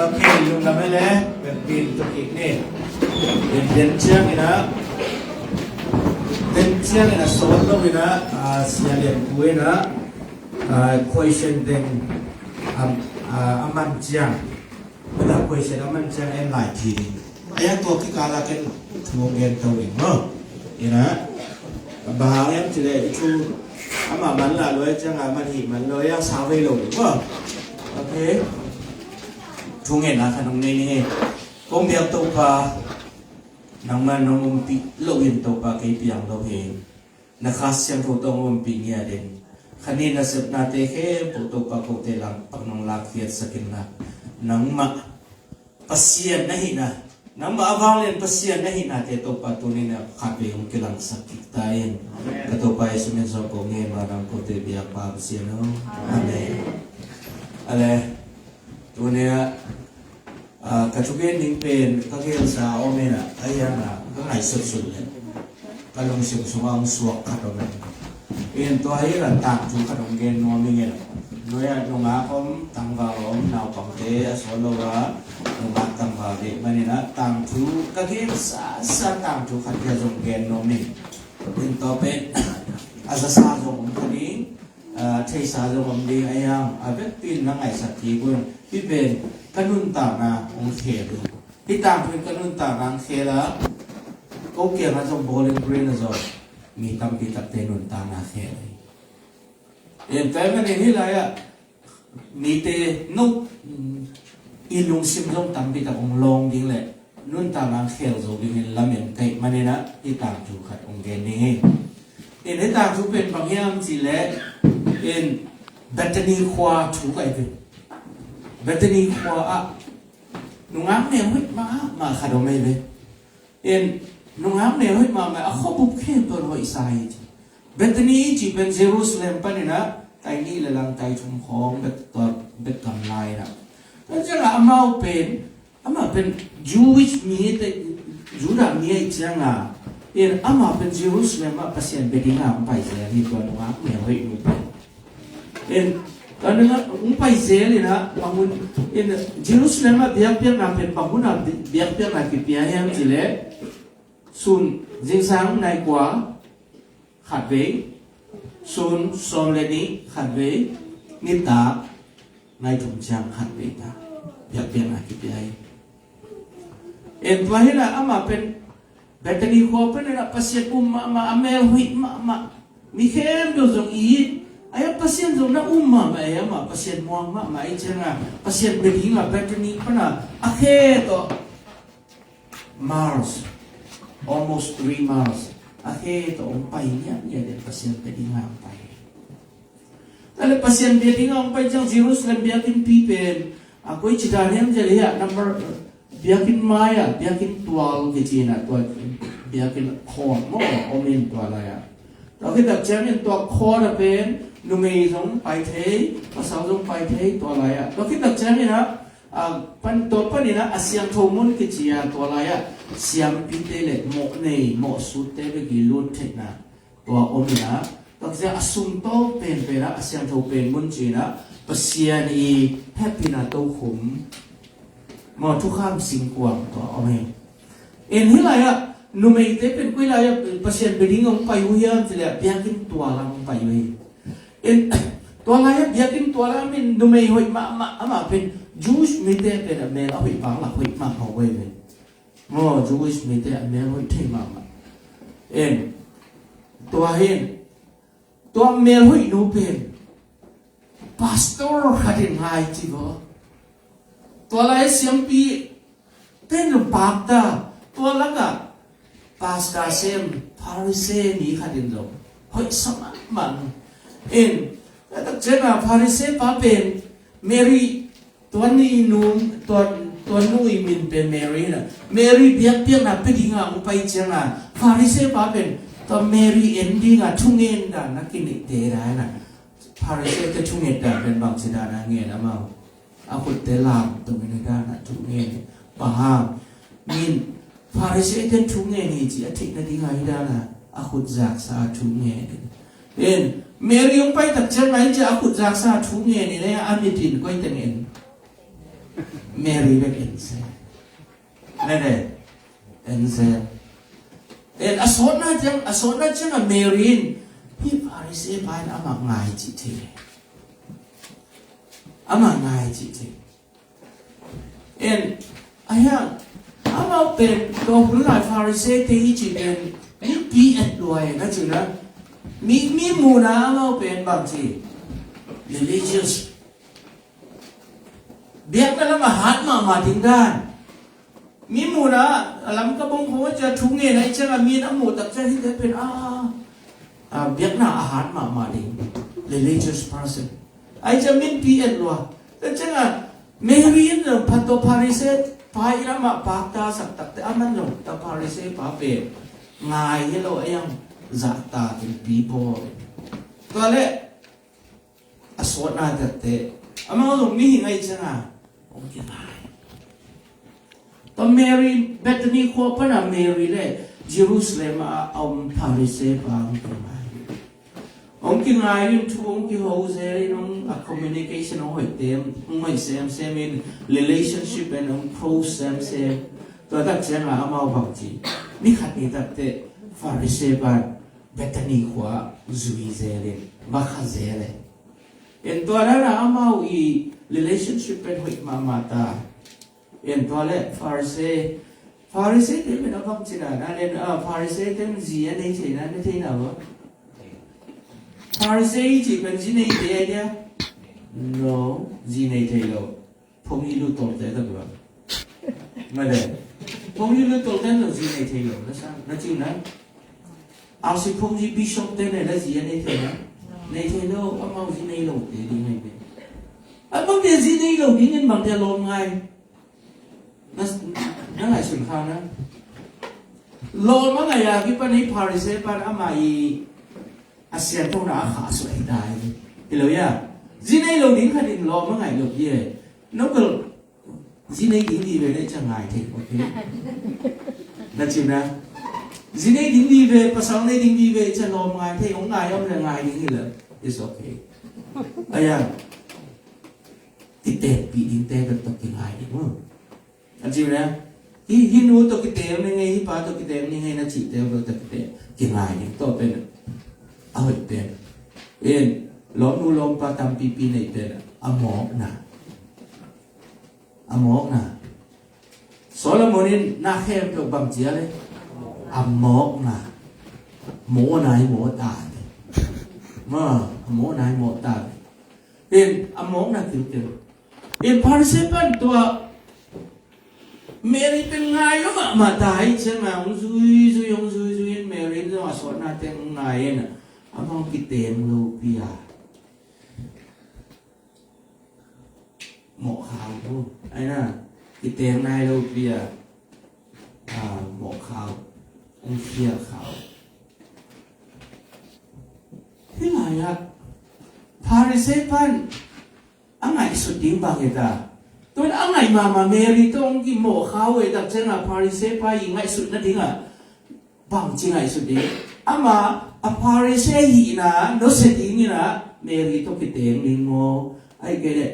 Okay, lungdam hi le, pek pin tuk kik ni. In den ciang in a, den ciang in a sawt lo in a, a, Sia Lian Pu in a, a, question teng, am, a, a man ciang. Pada question a man ciang en lai ci ding. A yang tua kikal a ken thu gen to ding maw. In a, bang hang hiam ci le i thu, amah man lah lua ciang a man hi man lua, a yang sa vei lo ding maw. Okay. Thu ngen a khan hong nei ni hi. Kong biak Topa, nangmah nong umpih lo in Topa kei piang lo hi. Na Kha Siangtho tawh hong ompih ngiat in. Kha ni nasepnate khempeuh Topa kote lam pak nong lakkhiatsak in la. Nangmah Pasian na hihna, nangmah a vanglian Pasian na hihnate Topa tuni in a khatvei hong kilangsak kik ta in. Amen. Ka Topa Jesu min suang kong ngen, vanglian kote biakpa Pasian aw. Amen. Amen. Ale. Tuni a, a, ka thugen ding pen ka gelsa a om in a, a hiang a, ka ngaihsutsut le ka lungsim sungah hong suak khat om in. In tua hi la tangthu khat hong gen nuam ing in. Nuai ah nungak om, tangval om, naupangte a sawt lo a, nungak tangval ding manin a tangthu ka gensa sa tangthu khat ka zong gen nuam ing. In tua pen a zasa zong om kha ding. A, theisa zong om ding a hiang, a vekpi in na ngaihsak kik un. Hih pen ka nuntakna hong khel uh. Hih tangthu in ka nuntakna hong khel a, ko kiangah zong Bowling Green ah zong mi tampi takte nuntakna khel hi. En tua ahih manin hih lai-ah mite no, mm, i lungsim zong tampi tak hong lawng ding le nuntakna khel zo dingin lamen ka hih manin ah hih tangthu khat hong gen ding hi. In hih tangthu pen bang hiam cih leh, in Bethany khua thu ka hi ve. Bethany khua ah nungak neu hoih mahmah khat om ei ve. In, nungak neu hoih mahmah, a khuabup khempeuh hoih sa hi ci. Bethany i cih pen Jerusalem panin ah tai nih le lang tai thum khawng bek, tua bek kam lai-in ah. Tua ciangah amau pen, amah pen Jewish mi te, Judah mi ahih ciangah, in, amah pen Jerusalem ah Pasian bia dingin hong pai zel hi, tua nungak neu hoih nu pen. In, tua nungak hong pai zel in ah, bang hun, in, Jerusalem ah biakpiakna pen bang hun ah bi-, biakpiakna kipia hiam cih leh, sun, zingsang nai kua khatvei, sun sawm le nih khatvei, nitak nai thum ciang khatvei ta biakpiakna kipia hi. In, tua hi-in ah amah pen Bethany khua panin ah Pasian um mahmah, a mel hoih mahmah, mi khempeuh zong it, a, Pasian zong na um mahmah, a, amah Pasian muang mahmah ahih ciangah Pasian bia dingin ah Bethany pan ah a khe tawh miles, almost three miles, a khe tawh hong pai ngiatngiat in Pasian bia dingin hong pai. Tua leh Pasian bia dingin hong pai ciang Jerusalem biakinnpi pen, a, koi ci dan hiam cih leh, number, biakinn mai ah, biakinn tual kici-in ah, tua biakinn khawng maw om in tua lai-ah. Tua khit tak ciangin tua khawng ah pen numei zong pai thei, pasal zong pai thei tua lai-ah. Tua khit tak ciangin ah, a, pan, tua panin ah a siangtho mun kici-a tua lai-ah siampite le mawh nei, mawh sutte bek i lut theihna tua om in ah, tua khit ciang a sung tawh penpen ah a siangtho pen mun ci-in ah Pasian i hehpihna tokhum, maw, thukham singkuang tua om hi. In, hih lai-ah numeite pen koi lai-ah Pasian bia dingin hong pai uh hiam cih leh biakinn tual ah hong pai uh hi. In, tua lai-ah biakinn tual ah, min, numei hoih mahmah, amah pen Jewish mite pen a mel a hoih bang lah hoih mahmah uh hi. Maw, Jewish mite a mel hoih thei mahmah. In, tua hi-in, tua mel hoih nu pen pastor khat in ngai ci vaw. Tua lai siampi pen lungpakta, tua lakah pastor sem, Pharisee mi khat in zong hoih sa mahmah. In, tua tak ciangah Pharisee pa pen Mary, tua ni nu, tua, tua nu i min pen Mary na. Mary biakpiakna pia dingin hong pai ciangah Pharisee pa pen tua Mary en dingin thungen dan na kineihte dan na. Pharisee te thunget dan pen bangci dan a ngen amau? A khutte lam tungin hi dan a thungen. Bang hang? Min, Pharisee te thungen hi ci a theih nading a hi dan a, a khut zaksa a thungen. In, Mary hong pai tak ciang a hi ci a, a khut zaksa a thungen in, a mit in koi teng en? Mary bek en se. Nene, en se. In, a sawtna ciang, a sawtna ciang a Mary in, hih Pharisee pa in amah ngai cih thei. Amah ngai cih thei. In, a hiang, amau pen, tua hun lai Pharisee te i cih pen, mipi et lua e, na ci na. Mi, mi muhna amau pen bang ci? Religious. Biakna lam a hat mahmah ding dan. Mi muhna, a Lamka bang khong a ci a thungen a i ciang a mi in a muh tak ciang hihte pen, a, a, a, biakna a hat mahmah ding. Religious person. A i ciang mipi et lua. Tua ciang a, Mary in zong phat tua Pharisee pa in amah pakta sak takte, aman zong tua Pharisee pa pen ngai hi lo a, a hiang zahtak in pi bawl. Tua leh, a sawtna takte, amau zong mihing a i ciang a, hong kingai. Tua Mary, Bethany khua pan a Mary le Jerusalem a om Pharisee pa hong kingai. Hong kingai in thu hong kiho zel in, hong, a communication hong hoih tem, hong hoih semsem in, relationship in hong close semsem. Tua tak ciang a amau bang ci? Ni khat ni takte Pharisee pa Bethany khua zui zel in, va kha zel in. In, tua dan a amau i relationship pen hoih mahmah ta. In, tua leh Pharisee, Pharisee te pen a bang ci dan a, in, a, Pharisee te pen zi a nei thei na, nei thei na maw? Pharisee i cih pen zi nei thei a i dia? No, zi nei thei lo. Phung i lutol te tak lo. Mah le. Phung i lutol te lo zi nei thei lo. Na sa, na ci na. A si phung i bishop te ne la zi a nei thei na. Nei thei lo, amau zi nei lo te ding nei thei. A bangte zi nei lo dingin bangte lawm ngai. Na, na ngaihsun kha na. Lawm a ngai a kipan ei Pharisee pan ama i a siantona a khah suah hi ta hi. Hi lo ia. Zi nei lo ding khat in lawm a ngai lo hi e. No bel zi nei ding vive na i ciang ngai thei, ok? Na ci na. Zi nei ding vive, pasal nei ding vive i ciang lawm ngai thei, hong ngai om le ngai ding hi lo. It's ok. Aia. Kitenpih dingte bek tawh kingai ding maw? A ci na. Hi, hi nu tawh kiteng ni ngei, hi pa tawh kiteng ni ngei na cihte bek tawh kiteng, kingai ding tawh pen a hoih pen. In, lawmnu lawmpa tampipi nei pen a mawkna. A mawkna. Solomon in na khempeuh bang ci a le? A mawkna. Mawkna hi mawk ta ve. Ma, a mawkna hi mawk ta ve. In, a mawkna kilkel. In, Pharisee pan tua Mary pen ngai lo mahmah ta hi ciang a hong zuizui, hong zuizui in Mary in zong a sawtna teng hong ngai in a, amah hong kiteng lo pi a. Mawh khau lo. Ai na, kiteng nai lo pi a. A, mawh khau. Hong khia khau. Hih lai ah Pharisee pan a ngaihsut ding bang hi ta. Tuan a ngaih mahmah Mary tawh hong kimawh khau e tak ciang a Pharisee pa i ngaihsut nading a bangci ngaihsut ding. Ama a Pharisee hihna nusia dingin a Mary tawh kiteng ding maw? Ahih kei leh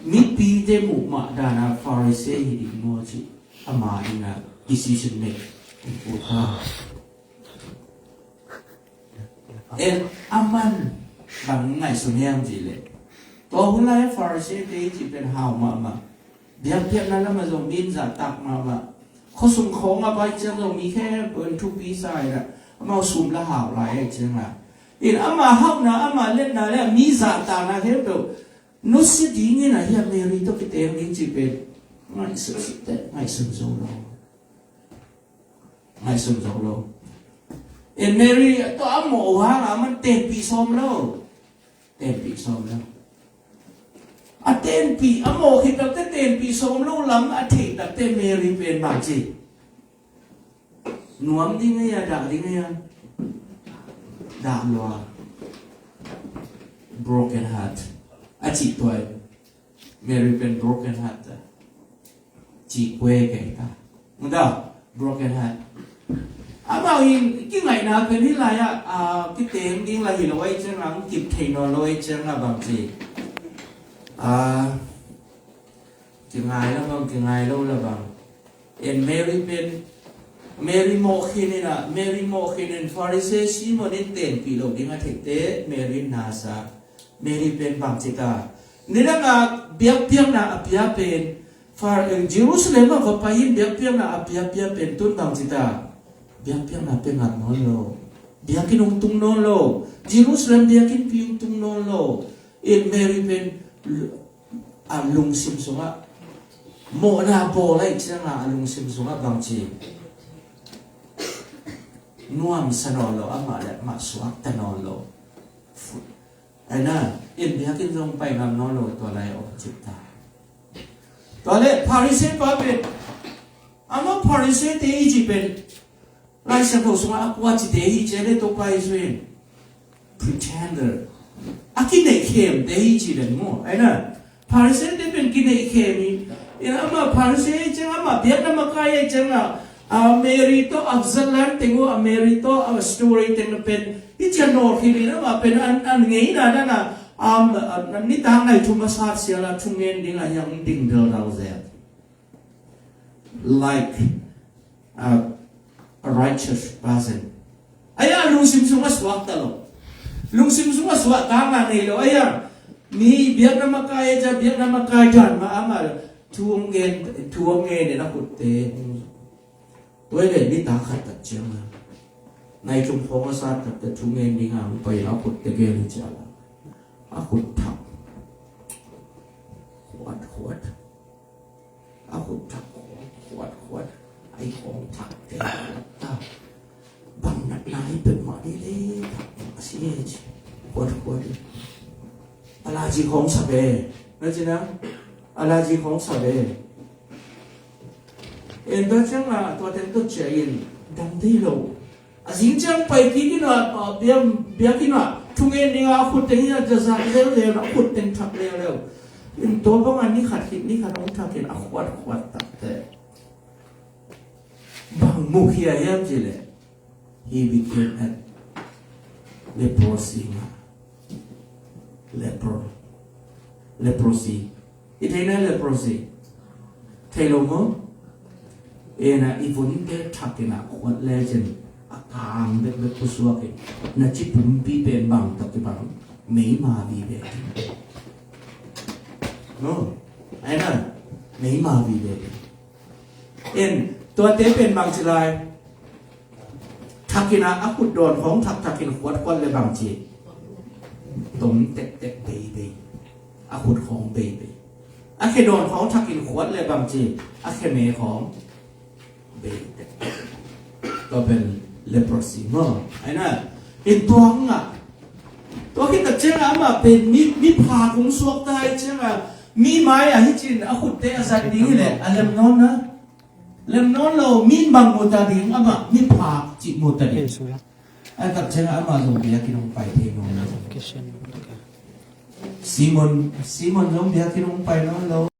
mipite muh mah dan a Pharisee hi ding maw ci ama in a decision make. Tua kha. En, aman bang ngaihsun hiam cih leh, tua hun lai Pharisee te i cih pen hau mahmah. Biakpiakna lamah zong mi in zahtak mahmah. Khuasung khawng a pai ciang zong mi khempeuh in thupi sa in a, amau sum la hau lai e ciang a. In ama hauhna, ama letna le mi zahtakna khempeuh nusia dingin a hia Mary tawh kiteng ding cih pen ngaihsun suk teh, ngaihsun zo lo. Ngaihsun zo lo. E, Mary tawh a mawh uh hang a man tenpih sawm lo. Tenpih sawm lo. A tenpih, a mawh khit takte tenpih sawm lo lam a theih takte Mary pen bang ci? Nuam ding ei a, dah ding ei a? Dah lua. Broken heart. A cih tuai. Mary pen broken heart ta. Ci kue kei ta. Muda, broken heart. Amau in kingaihna pen hih lai ah, ah, kiteng ding la hi lo ei ciang a, kip thei nawn lo ei ciang a bang ci. Ah, kingai la bang, kingai lo la bang. En Mary pen, Mary mawh khin in a, Mary mawh khin in Pharisee Simon in tenpih lo ding a theihte, Mary in na sa. Mary pen bang ci ta. Nidang a biakpiakna a pia pen, Phar-, eh, Jerusalem ah va pai in biakpiakna a pia, pia pen tun bang ci ta. Biakpiakna pia ngam nawn lo. Biakinn hong tung nawn lo. Jerusalem biakinnpi hong tung nawn lo. In Mary pen a lungsim sungah mawhna bawl ahih ciangin a lungsim sungah bangci nuamsa nawn lo, amah le amah suakta nawn lo. Aina, in biakinn zong pai ngam nawn lo, tua lai a om cih ta. Tua le Pharisee pa pen, amah Pharisee te i cih pen Lai Siangtho sungah a kua cite hi ci a le Topa Jesu in pretender, a kineihkhemte hi ci ven maw? Aina, Pharisee te pen kineihkhem hi. Ina amah Pharisee hi ciang amah biakna makai hi ciang a, a Mary tawh a zat lan teng uh, a Mary tawh a story teng na pen hi ciang nawlkhin in amah pen an, an ngeina dan a, um, a, nitak nai thum a sat sial a thungen ding a hiang ding del dau zel. Like a, a righteous person. Aia lungsim sungah suakta lo. Lungsim sungah suakta ngah nei lo. Aia mi biakna makai aia biakna makai dan ma ama thu hong gen, thu hong gen in a khutte. Tua le nitak khat tak ciang a nai thum khawng a sat tak te thungen ding a hong pai in a khutte gen hi ciang a, a khut thak khuat khuat. A khut thak khuat khuat, ai khawng thak te khuat ta. Bang natna hi peuhmah ding le thak a si e ci. Khuat khuat. A la ci khawng sa ve. Na ci na, allergy khawng sa ve. En tua ciang a, tua teng tawh ciah in dam thei lo. A zing ciang pai kik in a, a biak, biakinn ah thungen ding a, a khut teng hi a, zazak zelzel a, a khut teng thak leuleu. In tua bang a ni khat khit ni khat hong thak in a khuat khuat takte bang mukhia hiam cih leh, he became a leprosy. Leper. Leprosy. I thei na leprosy? Thei lo maw? En a, i vunte thak in a khuat lecin a kang bekbek pusuak in, na ci pumpi pen bang tawh kibang, meima vive. No? Ai na, meima vive. En, tuate pen bang ci lai? Thak in a, a khut dawn khawng thak thak in khuat khuat le bang ci? Tom tektek beibei. A khut khawng beibei. A khe dawn khawng thak in khuat le bang ci? A khe me khawng bei tektek. Tua pen leprosy maw? Ai na, in tua ngah. Tua khit tak ciang a amah pen mi, miphak hong suak ta hi ciang a, mi mai ah hi cin a khutte a zat ding hi leh a lem nawn na. Lem nawn lo, mi bang mu ta ding, amah miphak cih mu ta ding. A tak ciang a amah zong biakinn hong pai thei nawn lo. Simon, Simon zong biakinn hong pai nawn lo.